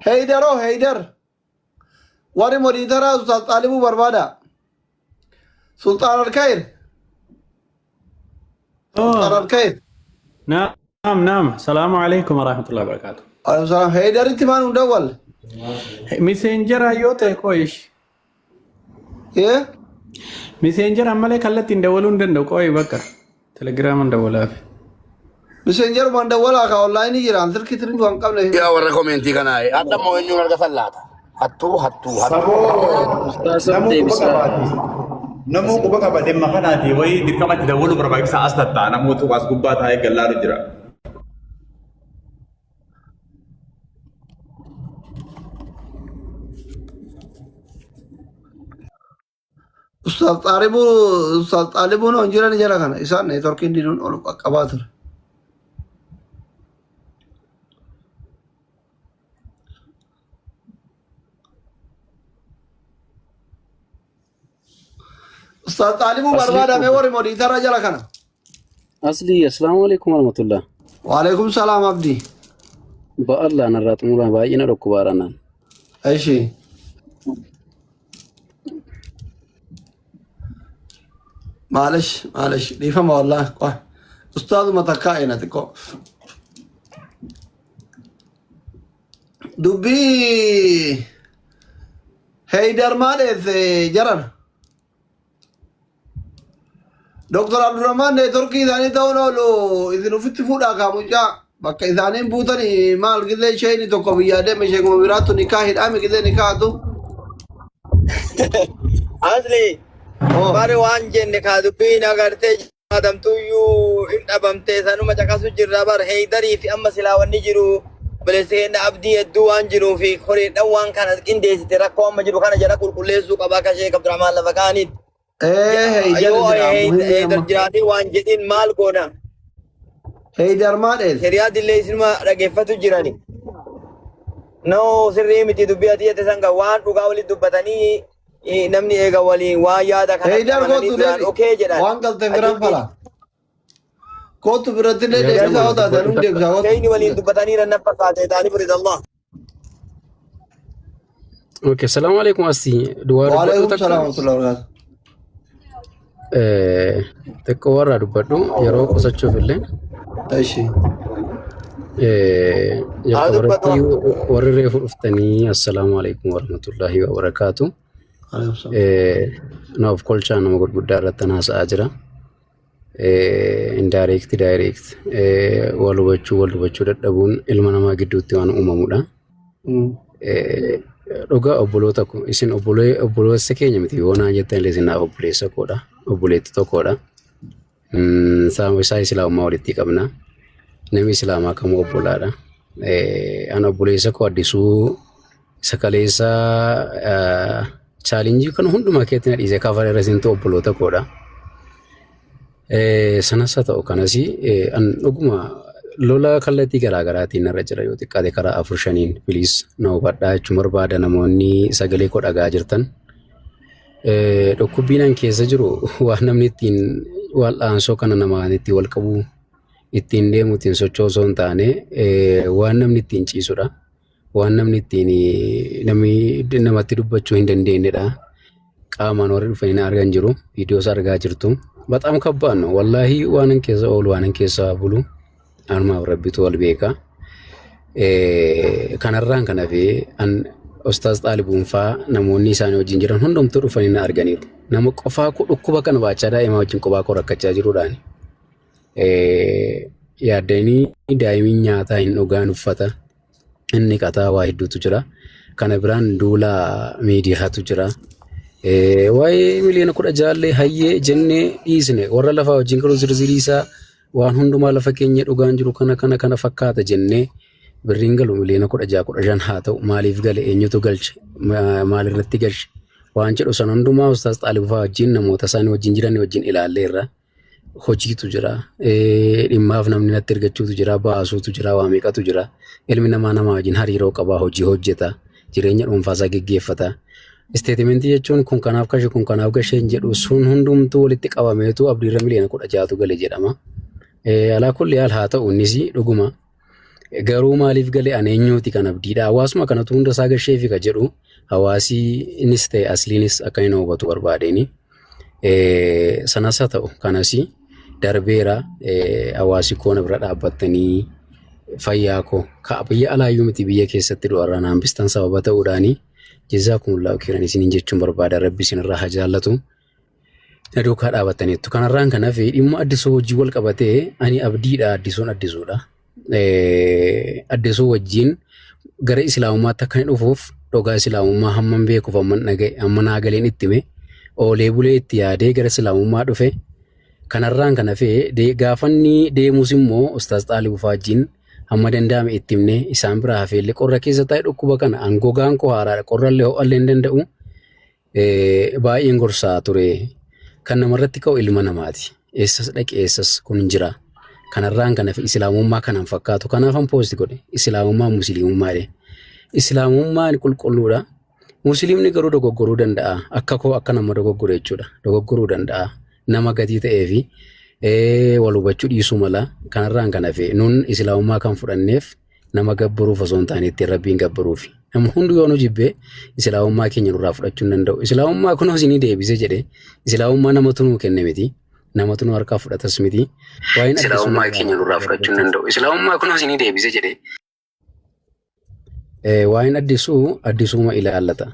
Heydaroo Heydar. Warri modiitaraa Ustaaz Xaalibuu barbaada. Sultaan Alkayir. Sultaan Alkayir. Naam, naam. Salaamu alaikum warahmatullahi wabarakatuh. Alaikum salaam. Heydaritti maan hin dawwalle? Miseenjera yoo ta'e qoyish. Yee? Miseenjera malee kallattiin dawwaluu hin danda'u qoyi bakka. Telegiraaman dawwalaafi. Miseenjerumaan dawwalaa ka onlaayinii jiraan silkii tirifuu hin qabne. Yaa warra komeentii kanaa hadha immoo eenyuun argatan laata? Hattuu hattuu hattuu. Saboo Ustaazoon namuu quba deebisaa. qabaati. Namuu quba qaba dhimma kanaati wayii dirqama itti dawwaluu barbaachisaa as tatta'a namoota as gubbaa taa'ee gallaalu jira. Ustaaz Xaalibuu Ustaaz Xaalibuun hon jiran jala kana isaan neetworkiin diduun ol qaqqabaa ture. Ustaaz Xaalibuu Asli barbaadame warri modiitara jala kana. Asli assalaamu alaikum warahmatullah. Waalaikum salaam Abdii. Ba'allah narraa xumuraa baay'ee na dhukkubaara naan. Ishi. Maalish maalish dhiifama wallahi qoy. Ustaazuma takkaa ina xiqqoo. Dubbii Heydar maa dheesse jaran. Dr. Abdurrahman neetworkii isaanii ta'uun oolu isin ofitti fuudhaa kaa mucaa bakka isaaniin buutanii maal gizee isheen tokko biyyaa deeme sheekuma biraattu nikaa hidhaame gizee nikaatu. Asli Oh. bari waan jenne kaa dubbiin agartee adamtuyyuu hin dhabamte sanuma caqasu jirra bar heeydarii fi amma silaa wanni jiru obboleessi keenya abdii hedduu waan jiruu fi horiidhaan waan kana qindeessite rakkoo amma jiru kana jala qulqulleessuu qaba akka Sheek Abdurrahmaan lafa kaanitti. Ee Heydar Yoo jira muhimmi heydar amma. jiraatee waan jedhin maal goona? Heydar maa dheesse? Hiriyaa dillee isinuma dhageeffatu jirani. No sirrii miti dubbii ati jette sanga waan dhugaa walitti dubbatanii namni eega waliin waan yaada kanatti Heydar amananii kootu duraan deebi. okee jedhan. Waan galte biraan Achitti fala. Kootu biratti illee Yaa deebisaa jama'a yoo taate dubbadhu anuu takka. deebisaa kootu. Keeyni waliin dubbatanii ranna fakkaate ta'anii furidallah. Okay, salaamu alaikum asii. Duwwaa dubbadhu Waalaikum takka. salaam wa rahmatullahi wa barakatuh. Xiqqoo warraa dubbadhu yeroo qusachuuf illee. Eshi. Haa Jalqaba dubbatu. irratti warri reefu dhuftanii assalaamu alaikum warahmatullahi wabarakaatu. Alaikum salaam. Na of kolchaa nama gurguddaa irratti haasa'aa jira. Indirect direct wal hubachuu dadhabuun ilma namaa gidduutti waan uumamudha. Dhugaa obboloota ko isin obboleessa keenya miti yoo naan jettan illee isin naaf obboleessa koodha. Obboleetti tokkodha. Isaa islaamummaa walitti qabna. Namni islaamaa kamuu obbolaadha. Ana obboleessa koo Addisuu isa kaleessa challenge kan hundumaa keetti na dhiisee kafara irra isintu obboloota koodha. Sanas haa ta'u kanas an dhuguma lola kallattii garaa garaatiin narra jira yoo xiqqaate karaa afur shaniin, please na hubadhaa jechuun barbaada namoonni sagalee koo dhagaa jirtan. Dhukkubbiin an keessa jiru waan namni ittiin wal'aansoo kana namaan ittiin wal qabu, ittiin deemu, ittiin socho'u osoo hin taane waan namni ittiin ciisudha. Waan namni ittiin namni namatti dubbachuu hin dandeenyedha. Qaamaan warri dhufanii na argan jiru. Viidiyoos argaa jirtu. በጣም ከባድ ነው. Wallaahi waan an keessa oolu, waan an keessa bulu anumaaf rabbitu wal beeka. Kanarraan kan hafe an Ustaaz Xaalibuun faa namoonni isaanii wajjin jiran hundumtuu dhufanii na arganiiru. Nama qofaa koo dhukkuba kana baachaa daa'imaa wajjin qofaa koo rakkachaa jiruudhaani. Yaaddanii daa'imni nyaataa hin dhugaan, uffata inni qataa waa hedduutu jira. Kana biraan duula miidiyaatu jira. Waa'ee miliyoona 16llee hayyee jennee dhiisne, warra lafaa wajjin garuu zirzirii isaa waan hundumaa lafa keenya dhugaan jiru kana kana kana fakkaata jennee birriin galu miliyoona 16, 15 haa ta'u, maaliif gale, eenyutu galche, maalirratti galche waan jedhu san hundumaa Ustaaz Xaalibuu wajjin, namoota isaanii wajjin jiran wajjin ilaalleerra. Hojiitu jira. Dhimmaaf namni natti ergachuutu jira. Baasuutu jira. Waa meeqatu jira. Ilmi namaa nama wajjin hariiroo qaba. Hojii hojjeta. Jireenya dhuunfaasaa geggeeffata. Statement jechuun kun kanaaf gashe, kun kanaaf gashee hin jedhu, sun hundumtuu walitti qabameetu abdiirra miliyoona 16tu gale jedhama. Alaa kulli haal haa ta'u, innis dhuguma. Garuu maaliif gale, ani eenyuuti kan abdiidha. Hawaasuma kanatu hunda isaa gasheefi ka jedhu hawaasi innis ta'e asliinis akka inni hubatu barbaadeen. Sanas haa ta'u kanas darbeera, hawaasi koo na bira dhaabbattanii fayyaa koo ka biyya alaayyuu miti biyya keessatti du'arraa na hambistan sababa ta'uudhaani jazaakumullahu khairan isiniin jechuun barbaada, rabbi isinirraa haa jaallatu. Na duukaa dhaabattaniittu. Kanarraan kan hafe dhimma Addisuu wajjin wal qabatee ani abdiidha, Addisuun Addisuudha. Addisuu wajjin gara islaamummaatti akka inni dhufuuf dhugaa islaamummaa hamman beekuuf, hamman dhaga'e, hamma naa galeen itti hime, oolee bulee itti yaadee gara islaamummaa dhufe. Kanarraan kan hafe gaafanni deemus immoo Ustaaz Xaalibuu fa'aa wajjin hamma danda'ame itti himne, isaan biraa hafeellee qorra keessa taa'e dhukkuba kana an gogaan koo haaraadha, qorrallee ho'allee hin danda'u. Baay'een gorsaa ture. Kan namarratti ka'u ilma namaati. Eessas dhaqe eessas kun hin jira. Kanarraan kan hafe islaamummaa kanaan fakkaatu. Kanaafan post godhe. Islaamummaa musliimummaa jedhe. Islaamummaan qulqulluudha. Musliimni garuu dogoggoruu danda'a. Akka koo akka nama dogoggore jechuudha. Dogoggoruu danda'a. Nama gatii ta'ee fi wal hubachuu dhiisuu mala. Kanarraan kan hafe nun islaamummaa kan fudhanneef nama gabbaruuf osoo hin taane ittiin rabbiin gabbaruufi. Nama hundi yoo nu jibbee islaamummaa keenya nurraa fudhachuu hin danda'u. Islaamummaa kunoo isinii deebisee jedhe, islaamummaa namatu nuu kenne miti. Namatu nu harkaa fudhatas miti. Waa'een Islaamummaa keenya nurraa fudhachuu hin danda'u. Islaamummaa kunoo isinii deebisee jedhe. Waa'een Addisuu Addisuuma ilaallata.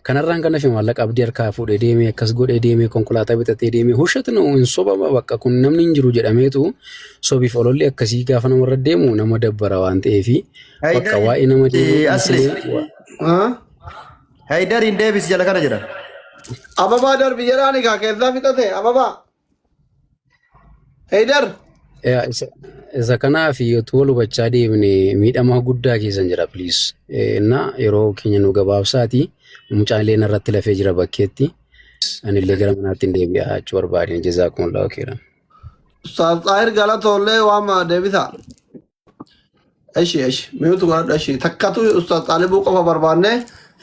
Kanarraan kan hafe maallaqa abdii harkaa fuudhee deemee, akkas godhee deemee, konkolaataa bitatee deemee hushatu nu hin sobama, bakka kun namni hin jiru jedhameetu sobiif ololli akkasii gaafa namarra deemu nama dabbara waan ta'eefi bakka waa'ee nama deemuu Asli. dhiisnee Haydariin deebisi jala kana jedha. Ababaa darbi jedhaani kaa keessaa fixate ababaa. Heydar. Yaa, isa kanaaf utuu wal hubachaa deemne miidhama guddaa keessan jira, please. Na yeroo keenya nu gabaabsaati. Mucaan illee narratti lafee jira bakkeetti. Anillee gara manaatti hin deebi'a jechuu barbaadeen. Jazaakumullahu khairan. Ustaaz Xaahir galatoollee waama deebisa. Eshi eshi mute godhadhu, eshi takkatu Ustaaz Xaalibuu qofa barbaanne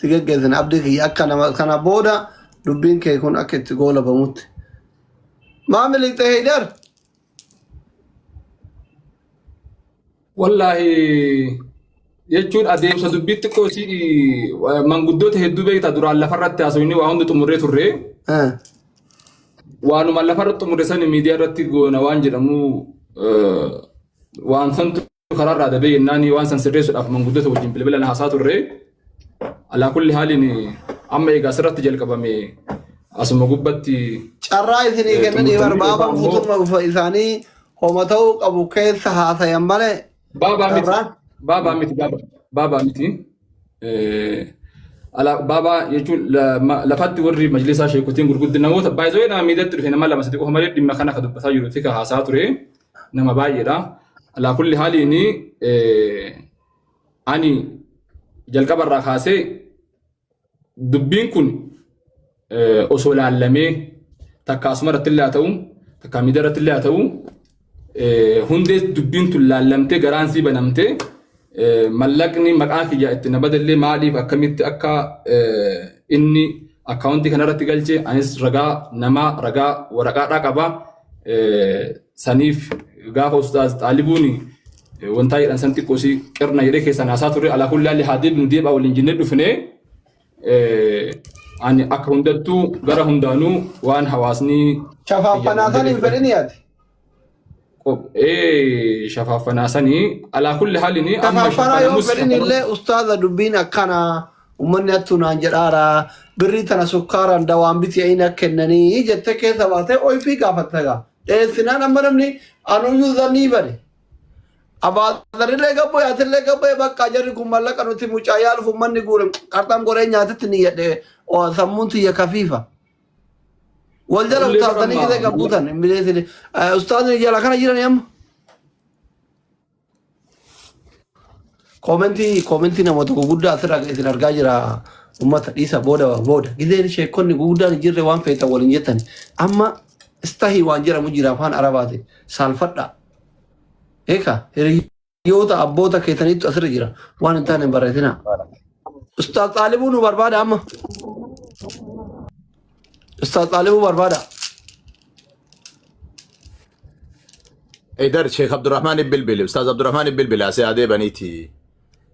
si geggeessine, abdii kiyya akka nama kana booda dubbiin kee kun akka itti goolabamutti. Maa miliqxe Heydar? Wallaahi jechuun adeemsa dubbii xiqqoo isii manguddoota hedduu beekta, duraan lafarratti haasofni waa hundi xumurree turre. Waanuma lafarratti xumurre sani miidiyaa irratti goona waan jedhamu. Waan santu karaarraa dabee jennaan waan san sirreessuudhaaf manguddoota wajjin bilbilaan haasaa turre. Alaa kulli haaliin amma egaa asirratti jalqabame asuma gubbatti Carraa isinii kennanii xumurtanii barbaaban yookaan immoo fuutuma isaanii homa ta'uu qabu keessa haasayan malee baabaa miti carraan baabaa miti baabaa miti ala baabaa jechuun lafatti warri majlisaa sheekotiin gurguddi namoota baay'ee nama miidhatti dhufe nama lama sadi qofa malee dhimma kana ka dubbataa jiru fi ka haasaa ture nama baay'eedha. Alaa kulli haaliin ani jalqabarraa kaasee dubbiin kun osoo laallamee takka asuma irratti illee haa ta'u takka miidiyaa irratti illee haa ta'u hundee dubbiin tun laallamtee garaan sii banamtee mallaqni maqaa kiyya itti na badallee maaliif akkamitti akka inni akkaawuntii kanarratti galche anis ragaa namaa ragaa waraqaadhaa qaba. Saniif gaafa ustaaz Xaalibuun wantaa jedhan san xiqqoo si qirna jedhee keessaan haasaa turre alaa kulli haalli haa deebinu deebaa waliin jennee dhufne ani akka hundattuu gara hundaanuu waan hawaasni Shafaaffanaa san hin fedhini ati. Shafaaffanaa sanii alaa kulli haalli amma Shafaaffanaa yoo shaffanamus fedhin illee ustaaza dubbiin akkana ummanni hattuu naan jedhaara birrii tana sukkaaraan dawaan biti aina kennanii jettee keessa baatee oyfii gaafatta gaa. Dheessinaan amma namni anuyyuu zannii bade. Abaazarillee gabboye atillee gabboye bakka jarri kun mallaqa nuti mucaa yaaluuf ummanni guure qarxam goree nyaatetti ni jedhe sammuun tiyya kafiifa. Wal jala Ullee utaaltanii baramma. gisee gabbuutan hin bineensine. Ustaazni jala kana jirani amma. Koomentii koomentii namoota guguddaa asirraa isin argaa jira ummata dhiisa booda booda. Giseen sheekonni guguddaan hin jirre waan feetan waliin jettan. Amma istahii waan jedhamu jira afaan arabaatiin saalfadhaa. Eeka hiriyoota abboota keessaniitu asirra jira waan hin taane hin barreessinaa. Ustaaz Xaalibuu nu barbaada amma. Ustaaz Xaalibuu barbaada. Eidar Sheekh Abdurrahmaan Bilbili, Ustaaz Abdurrahmaan Bilbili asii adee baniiti.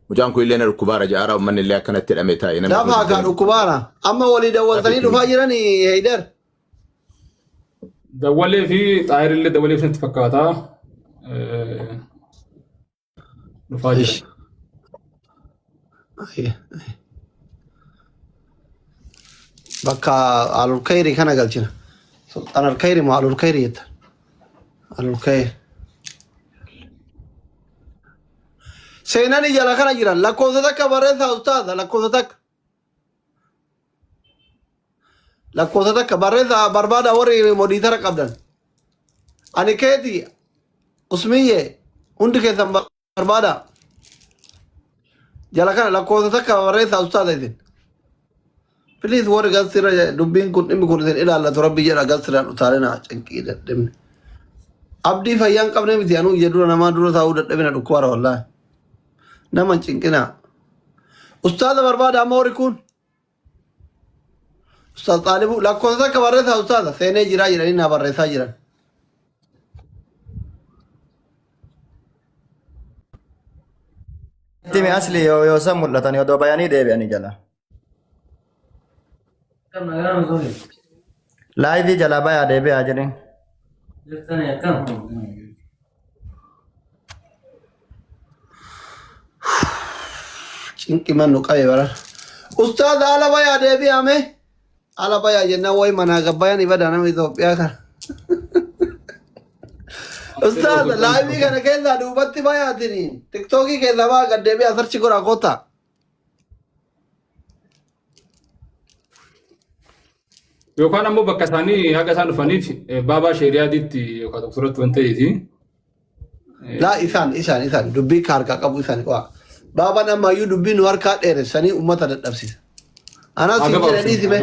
Mucaan kun illee na dhukkubaara ja'aara uummanni illee akkanatti hidhamee taa'e namni Lafa kun kaa dhukkubaara. Amma walii dawwaltanii dhufaa jiranii Heydar. Dawwalee fi xaayirillee dawwalee fi natti fakkaata. Dhufaa jira. Bakka alulkayri kana galchina. Sulxaan alkayri moo alulkayri jetta? Alulkayri. Seenani jala kana jiran lakkoofsa takka barreessaa ustaaza lakkoofsa takka. Lakkoofsa takka barreessaa barbaada warri modiitara qabdan. Ani keeti Usmiyyee hundi keessan barbaada. Jala kana lakkoofsa takka barreessaa ustaaza isin. Please warri gasira dubbiin kun dhimmi kun isin ilaallatu rabbi jedha gasiraan utaalina cinqii dadhabne. Abdii fayyaa hin qabne miti anuu ija dura namaa dura taa'uu dadhabina dhukkubaara wallaahi. Nama hin cinqinaa. Ustaaza barbaada amma warri kun. Ustaaz Xaalibuu lakkoofsa takka barreessaa ustaaza seenee jiraa jedhanii naa barreessaa jiran. Itti asli yoo yoo san mul'atan odoo bayanii deebi'anii jala. Laayivii jalaa bayaa deebi'aa jedheen. Cinqi mannu qabe baran. Ustaaz haala bayaa deebi'ame. Haala bayaa jennaan wayi manaa gabbayan ibada nama Itoophiyaa kana. Ustaaz laayivii kana keessaa duubatti bayaatini. Tiktookii keessaa baa gad deebi'aa sarchi godhaa kottaa. Yookaan ammoo bakka isaanii haga isaan dhufaniif baabaa sheeriyaatiitti yookaan doktoratti waan ta'eefi. Laa isaan isaan isaan dubbii ka harkaa qabu isaan qo'a. Baabaan ammayyuu dubbii nu harkaa dheeressanii uummata dadhabsiisa. Anas Haa hin gabaabsinu. jedhanii sime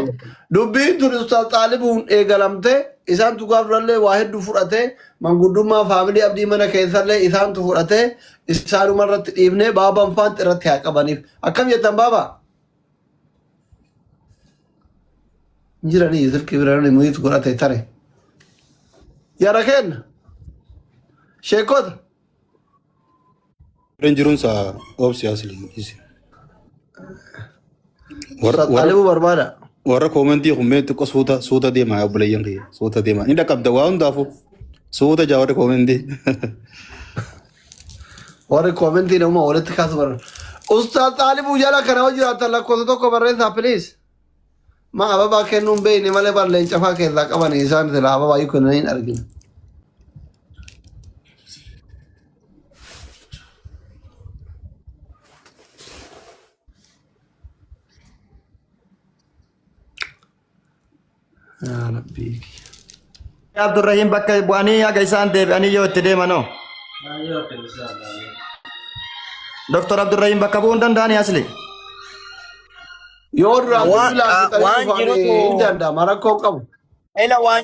dubbiin tun ustaaz Xaalibuun eegalamte isaantu gaaf durallee waa hedduu fudhate manguddummaa faamilii abdii mana keessallee isaantu fudhate isaanuma irratti dhiifnee baabaan faanti irratti haa qabaniif. Akkam jettan baabaa? Hin jiranii silkii bira namni muyiit godhate tare. Yara kenna. Sheekota. Warreen jiruun isaa obsi asli dhiisi. Warra Ustaaz warra Xaalibuu barbaada. warra koomentii kun mee xiqqoo suuta suuta deemaa obboleeyyan kiyya suuta deemaa. Ni dhaqqabda waa hundaafuu suuta jaa warri koomentii. Warri koomentii nama walitti kaasu baran. Ustaaz Xaalibuu jala kana hoo jiraattan lakkoofsa tokko barreessaa please. Ma ababaa kennuu hin beekne malee bar leencafaa keessaa qaban isaan silaa ababaa iyyuu kennanii hin argine. Yaa Rabbii. Abdurrahiim bakka bu'anii haga isaan deebi'anii yoo itti deemanoo. Doktor Abdurrahiim bakka bu'uu hin danda'anii asli. Yoo duraan Waan bilbilaan fixanii waan dhufan jirutu hin danda'ama rakkoo hin qabu. ila waan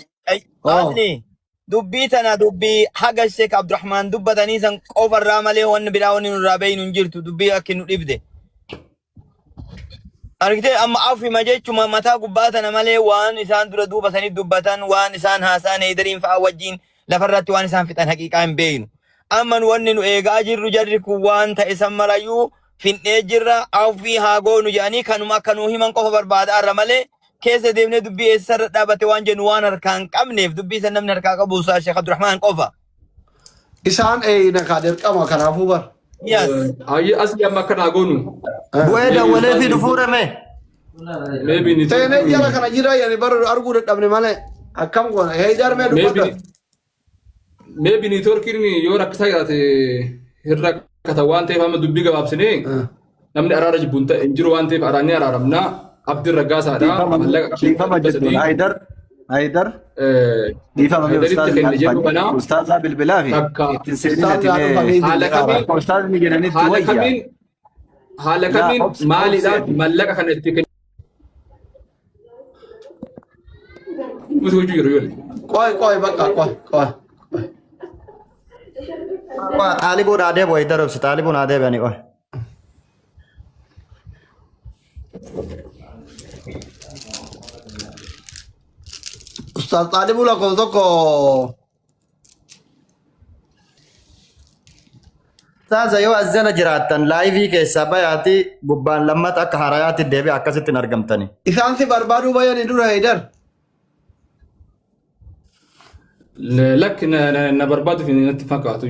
Oh. asli dubbii tana dubbii haga Sheek Abdurrahmaan dubbatanii san qofarraa malee wanni biraa wanni nurraa beeynu hin jirtu dubbii akki nu dhibde. Argitee amma afima jechuma mataa gubbaa tana malee waan isaan dura duuba sanii dubbatan waan isaan haasa'an heydariin fa'aa wajjin lafarratti waan isaan fixan haqiiqaa hin beeynu. Amma nu wanni nu eegaa jirru jarri kun waan ta'e san marayyuu fin'ee jirra afii haa goonu jedhanii kanuma akka nuu himan qofa barbaada arra malee keessa deemnee dubbii eessarra dhaabate waan jennu waan harkaa hin qabneef dubbii san namni harkaa qabu Ustaaz Sheekh Abdurrahmaan qofa. Isaan eeyina kaa dirqama kanaafuu bar. Yes. Hayyee asli amma akka naa goonu. Bu'ee Maybe dawwalee fi ustaazni dhufuudha mee. maybe ni Seenee jala kana jira yani bar arguu dadhabne malee akkam goona heydar mee maybe dubbadha. maybe niitoorkiin yoo rakkisaa jiraate hin rakkata waan ta'eef amma dubbii gabaabsinee namni araara jibbu hin ta'e- hin jiru waan ta'eef araarni araaramna abdiin raggaasaadha Dhiifama mallaqa qarshii dhiifama dhibba jettuun sadii Haydar Haydar dhiifama mee haydaritti ustaazni kenne jedhu kana ustaazaa bilbilaa fi takka ittiin seenin Ustaazni ati haa mee dhufanii haala jedhaa kamiin akka ustaazni jedhanitti haala wayya. kamiin haala Laa kamiin obsi obsi maaliidhaan ati. mallaqa kana itti kennu hojii jiru yoo Qoy qoy bakka qoy qoy. Xaalibuun haa deebi'u Haydar obsi xaalibuun haa deebi'anii qoy. Ustaaz Xaalibuu lakkoofsa tokko Ustaaza yoo as jala jiraattan laayivii keessaa bayaati gubbaan lammata akka harayaatti deebi'a akkasitti hin argamtani. isaan si barbaaduu bayanii dura Haydar. Lakki na na- na barbaadu fi natti fakkaatu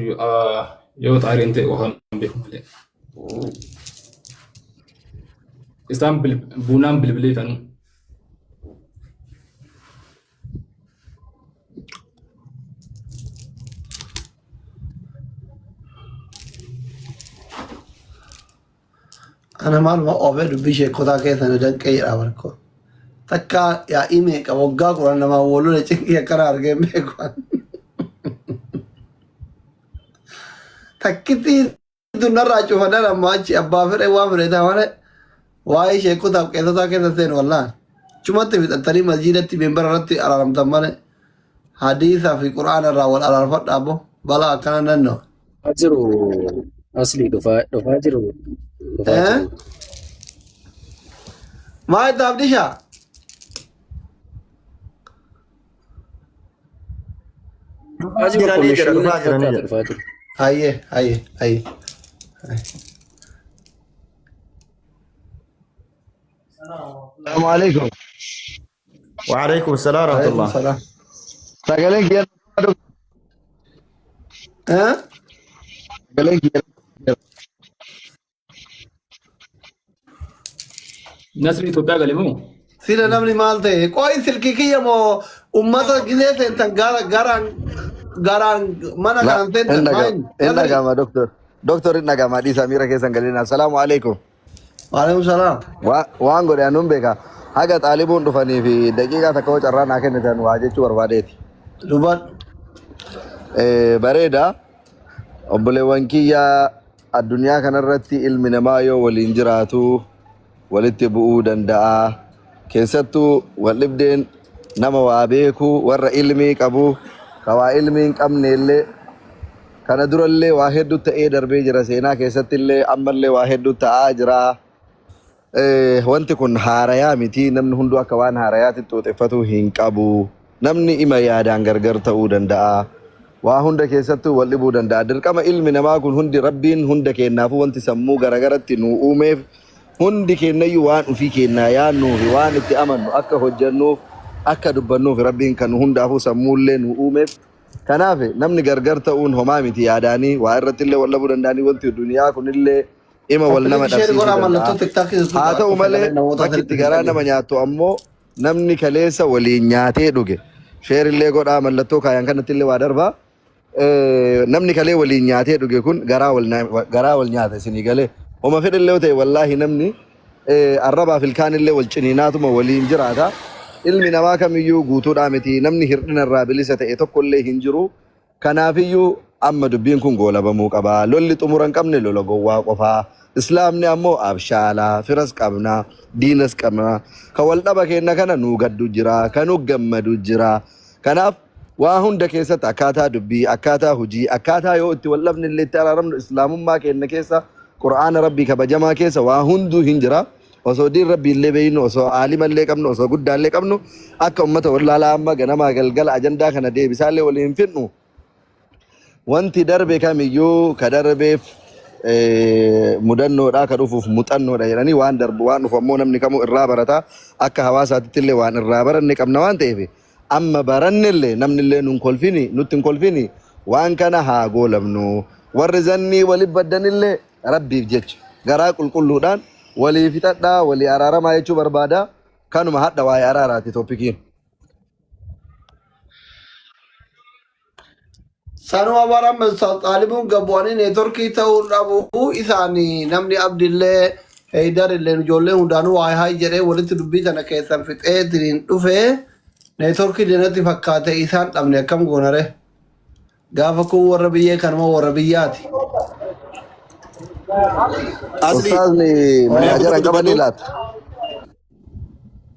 yoo xaariin ta'e qofa hin beeku malee. Isaan buunaan bilbilee fanu. Ana maaluma oofee dubbii sheekotaa keessa na danqee jedha barkoo. Takka yaa'ii meeqa waggaa kudhan namaa walola cinqii akkana argee hin beeku. Takkitti tun narraa cufadan amma achi abbaa fedhe waan fedhe ta'a malee waa'ee sheekotaaf qeessotaa keessa seenu wallaan. Chumatti fixattanii masjiidatti minbara irratti araaramtan malee hadiisa fi qur'aana irraa wal araarfadhaa abbo balaa akkana nannoo. Dhufaa jiru asli dhufaa dhufaa jiru dhufaa Eh? jiru. Maa itti abdishaa? Dhufaa jiru Jiranii jira connection dhufaa natti jiranii fakkaata jira. dhufaa jiru. Hayyee hayyee hayyee. Assalamu alaikum. Waalaikum salaam Alaikum warahmatullah. salaam. Sagaleen kiyya Eh? sagaleen kiyya Nasri Itoophiyaa gale moo? Sila namni maal ta'e qo'i silkii kiyya moo ummata gisee seentan gara garaan garaan mana La kanan hin seentan dhagama maayin hin nasri. dhagama doktor. Doktor hin dhagama dhiisa miira keessan galina. Assalamu alaikum. Waalaikum salaam. Waan godhe anuun beeka. Haga xaalibuun dhufanii fi daqiiqaa takka hoo carraa naa kennitan waa jechuu barbaadeeti. Dubbadhu. Bareeda. Obboleewwan kiyya addunyaa kanarratti ilmi namaa yoo waliin jiraatu walitti bu'uu danda'a. Keessattuu waldhibdeen nama waa beeku warra ilmii qabu ka waa ilmii hin qabne illee kana durallee waa hedduu ta'ee darbee jira seenaa keessatti illee ammallee waa hedduu ta'aa jira. Wanti kun haarayaa miti namni hunduu akka waan haarayaatti xuuxeffatuu hin qabu. Namni ima yaadaan gargar ta'uu danda'a. Waa hunda keessattuu wal dhibuu danda'a. Dirqama ilmi namaa kun hundi Rabbiin hunda keennaafuu wanti sammuu garagaratti nu uumeef hundi keennayyuu waan ufii keennaa yaannuu fi waan itti amannu akka hojjannuuf akka dubbannuuf Rabbiin kan hundaafuu sammuullee nu uumeef. Kanaaf namni gargar ta'uun homaa miti yaadaanii waa irratti illee wal dhabuu danda'anii wanti duniyaa kunillee ima wal nama Koppiliin sheer dhabsiisuu godhaa danda'a. mallattoo tiktaakii Haa tuttuqa ta'u akka malee sagalee namoota bakki itti sirriitti garaa nama dhageessu. nyaattu ammoo namni kaleessa waliin nyaatee dhuge sheerillee godhaa mallattoo kaayan kanatti illee waa darbaa. Namni kalee waliin nyaatee dhuge kun garaa wal garaa wal nyaata isinii galee. Homa fedhellee yoo ta'e wallaahi namni arrabaaf ilkaanillee wal ciniinaatuma waliin jiraata. Ilmi namaa kamiyyuu guutuudhaa miti namni hirdhina irraa bilisa ta'e tokkollee hin jiru. Kanaafiyyuu amma dubbiin kun goolabamuu qaba. Lolli xumura hin qabne lola gowwaa qofa. Islaamni ammoo abshaala, firas qabna, diinas qabna. Ka wal dhaba keenna kana nuu gaddu jira, ka nu gammadu jira. Kanaaf waa hunda keessatti akkaataa dubbii, akkaataa hojii, akkaataa yoo itti wal dhabne illee itti araaramnu Islaamummaa keenna keessa Qur'aana Rabbii kabajamaa keessa waa hunduu hin jira. Osoo diin Rabbii illee beeynu, osoo aalima illee qabnu, osoo guddaa illee qabnu akka ummata wallaalaa amma ganamaa galgala ajandaa kana deebisaa illee waliin hin fidnu. Wanti darbe kamiyyuu ka darbeef mudannoodha ka dhufuuf muxannoodha jedhanii waan darbu waan dhufu ammoo namni kamuu irraa barata akka hawaasaatitti illee waan irraa baranne qabna waan ta'eef amma barannellee namnillee nun kolfini nutti hin kolfini waan kana haa goolabnu warri zannii wali baddanillee rabbiif jecha garaa qulqulluudhaan walii fixadhaa walii araaramaa jechuu barbaada kanuma hadha waa'ee araaraati topikiin. Sanuma bara Xaalibuun gabbu'anii neetworkii ta'uu dhabuu isaanii namni Abdillee Heydar illee ijoollee hundaanuu waay haay jedhee walitti dubbii tana keessan fixee ittiin dhufee neetworkii diinatti fakkaate isaan dhabne akkam goonare gaafa kun warra biyyee kanuma warra biyyaati. Asli Ustaazni mee manaajara tokko hin qabanii dubbadhu laata?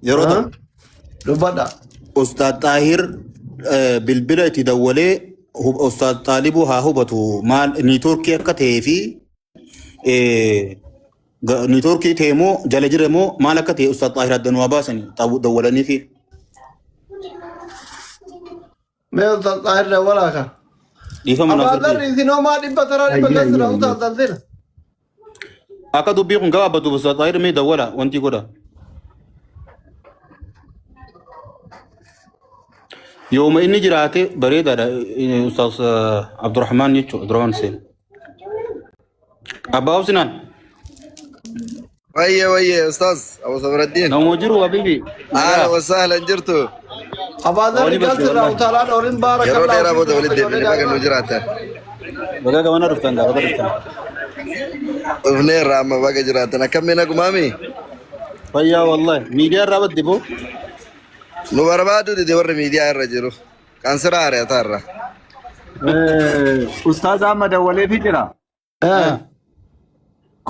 yeroo tokko Dubbadha. Ustaad Xaahir bilbila itti dawwalee Ustaad Xaalibuu haa hubatu maal niitoorkii akka ta'ee fi niitoorkii ta'e moo jala jira moo maal akka ta'e Ustaad Xaahir adda nu haa baasani dawwalanii fi Mee Ustaz Xaahir dawwalaa ka. dhiifama naaf Abbaa sirrii. Zarri isin homaa dhibba taraa dhibba Hayyee galchina hayyee Ustaz hayyee. Dalsina. Akka dubbii kun gabaabbatuuf Ustaad Xaahir mee dawwala wanti godha. Yooma inni jiraate bareedaadha Ustaaz Abdurrahmaan jechuudha Abdurrahmaan Hussein. Abbaa Husnaan. Wayye wayye ustaaz Abu Sabraddiin. Namoo jiru habibi. Ahlan Nagaa. wa sahlan jirtu. Abbaa Zarri Wali badde galchina wallahi. utaalaan oolin Yeroo baarakallaahu dheeraa booda fiikum walitti akka ijoollee deebine baga daa'imaa. nu jiraattan. Baga gamana dhuftan gaa baga dhuftan. Dhufneerra amma baga jiraattan. Akkamiin nagumaami? Fayyaa wallahi. Miidiyaa irraa badde boo. Nu barbaadu dide warri miidiyaa irra jiru. Kan sira ari'ataarra. Ustaaza amma dawwaleefi jira.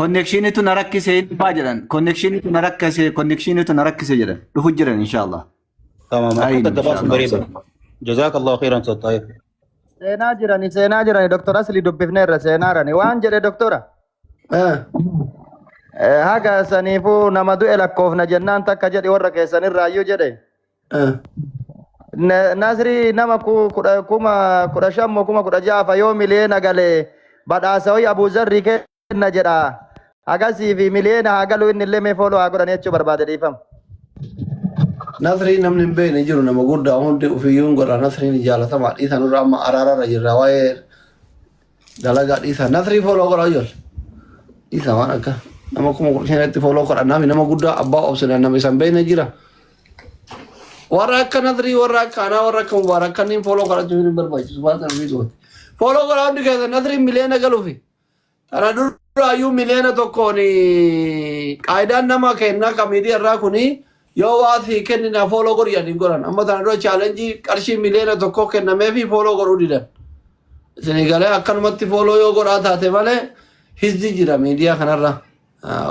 Konnekshiinitu na rakkise hin dhufaa jedhan. Konnekshiinitu na rakkise, konnekshiinitu na rakkise jedhan. Dhufu jiran inshaallah. Tamam. Akka Ayin daddabaasuun inshaallah. bareeda. Jazaakallahu khairan Ustaz Xaahir. Seenaa jirani seenaa jirani doktor Asli dubbifneerra seenaa jirani waan jedhe doktora. Haga saniifuu nama du'e lakkoofna jennaan takka jedhi warra keessanirraayyuu jedhe. Nasri nama 15,000 moo 16,000 fa yoo miliyoona gale badhaasa hoyi Abuu Zarri kenna jedha. Hagasii fi miliyoona haa galu inni illee mee fooloo haa godhani jechuu barbaade dhiifama. Nasrii namni hin beekne jiru nama guddaa hundi ofiyyuu hin godha nasriin jaalatamaa dhiisa nurra amma araararra jirra waa'ee dalagaa dhiisa nasrii fooloo godha ijoollee dhiisa waan akka nama 15,000tti fooloo godha namni nama guddaa abbaa obsina nama isan beekne jira. Warra akka Nasrii, warra akka Anaa, warra akka Mubaarak kanneen fooloo kadhachuun hin barbaachisu. Waan sana ofii gooti. Fooloo godhaa hundi keessan Nasriin miliyoona galuufi. Kana duraayyuu 1 miliyoon qaayidaan nama kennaa kan miidiyaa irraa kuni yoo waa sii kennina fooloo godhi jedhanii godhan. Amma tana dura chaalenjii qarshii 1 miliyoona kennameefi fooloo godhuu didan. Isinii galee akkanumatti fooloo yoo godhaa taate malee hizdi jira miidiyaa kanarra.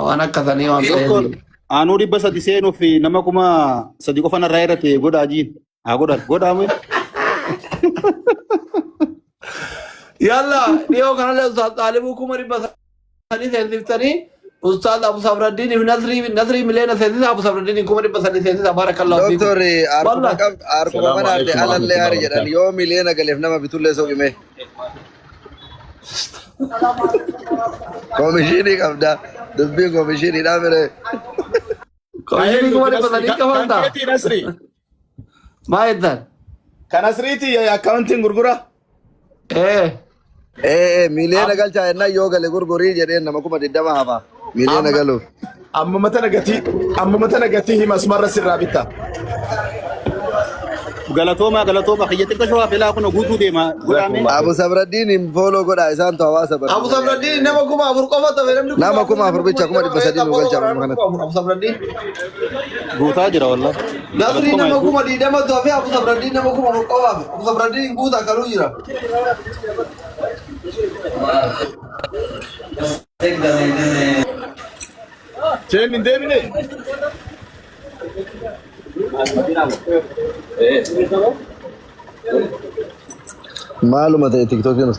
Waan akka sanii waan Doktor, ta'eef. aanuu 300 seenuuf nama 3,000 qofa narraa irratti godhaa jiin. Haa godhan. Godhaa mee. Yalla dhiyoo kanallee Ustaaz Xaalibuu 300,000 seensiftanii Ustaaz Abu Sabraddiin fi Nasrii Nasrii miliyoona seensisa Abu Sabraddiin 300,000 seensisa barakallahu fiikum. Doktor arkuma Wallah. qabd arkuma Salaamu mana arde alaikum alallee warahmatullahi hari jedhan wabarakatuh. yoo miliyoona galeef nama bitullee soqime. Komishinii qabda. Dubbiin komishinii dhaamire. Komishinii Eenyu 300,000 Nasri? Kan kafaltaa? keetii Nasri. Maa jettan? Kan asriiti akkaawuntiin gurgura. Ee. Ee miiliyoona galchaa jennaan yoo gale gurgurii jedheen nama 20,000 hafa. Miiliyoona Amma galuuf. ammuma tana gatii ammuma tana gatii hima asumarra sirraa bitta. Galatooma galatooma kiyya xiqqoo shawaa filaa kun guutuu deema godhaame. Abu Sabraddiin hin fooloo godhaa isaantu hawaasa Abu barsiisa. Sabraddiin nama 4,000 qofa ta'e namni Nama 4,000 kuma nama afur bicha kuma kuma digdama dhibba ta'e sadii nu follow galchaa godhaa amma nama kanatti. 4,000 Abu Sabraddiin. Guutaa jira wallah. Nasrii Galatooma nama hedduu. 20,000 hafe Abu Sabraddiin nama 4,000 qofa hafe. Abu Sabraddiin guutaa kaluu jira. Cheen hin deebine. Maaluma ta'e tiktookiin.